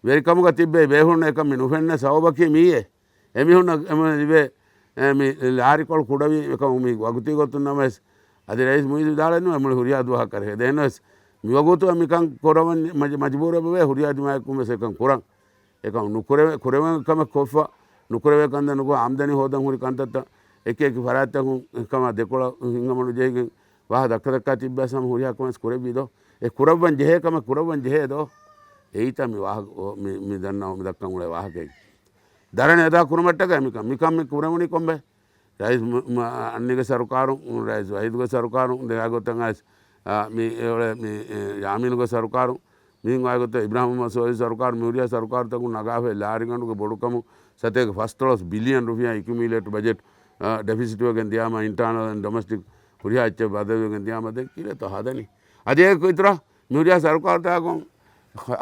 ވެރިކަމުގަ ތިއްބެވި ބޭފުޅުންނަށް އެކަން މި ނުފެންނަ ސަބަބަކީ މިއޭ. އެމީހުންނަށް އެމަ ލިބޭ، އެ، މި ލާރިކޮޅު ކުޑަވީ އެކަމު މި ވަގުތީ ގޮތުން ނަމަވެސް، އަދި ރައީސް މުއިއްޒު ވިދާޅުވެއްނު އެ މުޅި ހުރިހާ ދުވަހަކަށް ކަރެހޭ. ދެންވެސް މިވަގުތު މިކަން ކުރަވަން މަޖ-، މަޖުބޫރުވެ ހުރިހާ ދިމާޔަކުން ވެސް އެކަން ކުރަން. އެކަމު ނުކުރެވޭ، ކުރެވޭ ކަމެއް ކޮށްފަ، ނުކުރެވޭ ކަންތައް ނުކޮށް އާމްދަނީ ހޯދަން ހުރި ކަންތައްތައް އެކި އެކި ފަރާތްތަކުން ކަމާ ދެކޮޅަށް ހިނގަމަ ނުޖެހިގެން ވާހަ ދައްކަ ދައްކާ ތިއްބަސް ހަމަ ހުރިހާ ކަމެއް ކުރެއްވީ ދޯ؟ އެ ކުރައްވަން ޖެހޭ ކަމެއް ކުރައްވަން ޖެހޭ ދޯ؟ އެއީތަ މި ވާހަ-، މި، މި ދަންނަ، މި ދައްކަން އުޅޭ ވާހަކައެއް. ދަރަނި އެދާ ކުރުމަށްޓަކައި މިކަން، މިކަން މި ކުރެވުނީ ކޮންބެ؟ ރައީސް މ-، މ-، އަންނިގެ ސަރުކާރުން، ރައީސް ވަހީދުގެ ސަރުކާރުން، ދެން އާގޮތަށް އައިސް، އާ، މި އެ އޮޅެ މި، އެ، ޔާމީނުގެ ސަރުކާރުން، މިހެން އާގޮތަށް އިބްރާހިމް މުހައްމަދު ސޯލިހު ސަރުކާރު، މި ހުރިހާ ސަރުކާރުތަކުން ނަގާފައި ލާރިގަނޑުގެ ބޮޑުކަމު ސަތޭކަ ފަސްދޮޅަސް ބިލިއަން ރުފިޔާ އެކިއުމިއުލޭޓް ބަޖެޓް، އާ، ޑެފިސިޓް ވެގެން ދިޔާމަ، އިންޓާނަލް އެންޑް ޑޮމެސްޓިކް ހުރިހާ އެއްޗެއް ބަދަލުވެގެން ދިޔާމަ ދެން ކިހިނެއްތޯ ހަދަނީ؟ އަދި އޭގެ އިތުރަށް މި ހުރިހާ ސަރުކާރުތަކުން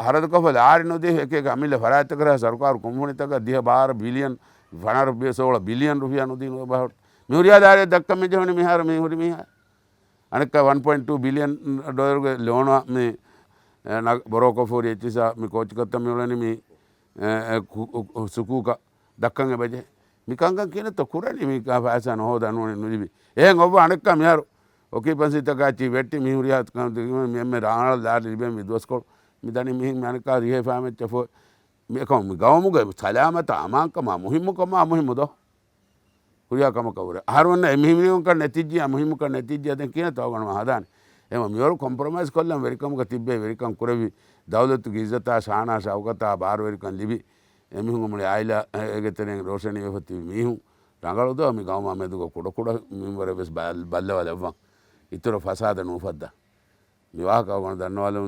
ހަރަދުކޮށްފަ ލާރި ނުދީ އެކި އެކި އަމިއްލަ ފަރާތްތަކަށް ސަރުކާރު ކުންފުނިތަކަށް ދިހަ ބާރަ ބިލިއަން، ފަނަރަ ބި-، ސޯޅަ ބިލިއަން ރުފިޔާ ނުދީ ނުބަހައްޓު. މި ހުރިހާ ދާރިއެއް ދައްކަން މި ޖެހުނީ މިހާރު މި ހުރި މީހާ. އަނެއްކާ ވަން ޕޮއިންޓް ޓޫ ބިލިއަން ޑޮލަރުގެ ލޯނާ މި، އެ، ނަގ-، ބޮރޯކޮށްފަ ހުރި އެއްޗިސާ މި ކޯޗިކޮށްތަ މި އުޅެނީ މި، އެ، އެ، ކު-، ކު-، ސުކޫކަށް ދައްކަން އެބަޖެ. މި ކަންކަން ކިހިނެއްތޯ ކުރަނީ މި ފައިސާ ނުހޯދާ ނޫނީ ނުލިބި. އެހެން އޮއްވާ އަނެއްކާ މިހާރު އޮކިއުޕަންސީތަކާ ޗީ ވެއްޓި މި ހުރިހާ ކަން މި އެންމެ ރާނަޅަ ލާރި ލިބޭ މި ދުވަސްކޮޅު މި ދަނީ މިހެން މި އަނެއްކާ ދިހަ ފަހަށް މެއްޗަށް ފޯ-، މި އެކަމު މި ގައުމުގެ ސަލާމަތާ އަމާންކަމާ މުހިއްމުކަމާ މުހިއްމު ދޯ؟ ހުރިހާ ކަމަކަށް ވުރެ. އަހަރުމެންނަށް އެ މުހިއްމުކަން ނެތިއްޖިއްޔާ، މުހިއްމުކަން ނެތިއްޖިއްޔާ ދެން ކިހިނެއްތޯ އަޅުގަނޑުމެން ހަދާނީ؟ އެހެންވީމަ މިވަރު ކޮމްޕްރޮމައިޒް ކޮށްލަން ވެރިކަމުގަ ތިއްބެވި ވެރިކަން ކުރެއްވި ދައުލަތުގެ އިއްޒަތާ ޝާނާ ޝައުކަތާ ބާރުވެރިކަން ލިބި، އެމީހުންގެ މުޅި އާއިލާ އޭގެ ތެރެއިން ރޯޝަނީ ވެފަ ތިބި މީހުން ރަނގަޅު ދޯ؟ މި ގައުމާ މެދުގަ ކުޑަކުޑަ މިންވަރެއް ވެސް ބައް-، ބައްލަވާލައްވަން. އިތުރަށް ފަސާދަ ނުއުފައްދާ. މި ވާހަކަ އަޅުގަނޑު ދަންނަވާލަމުން.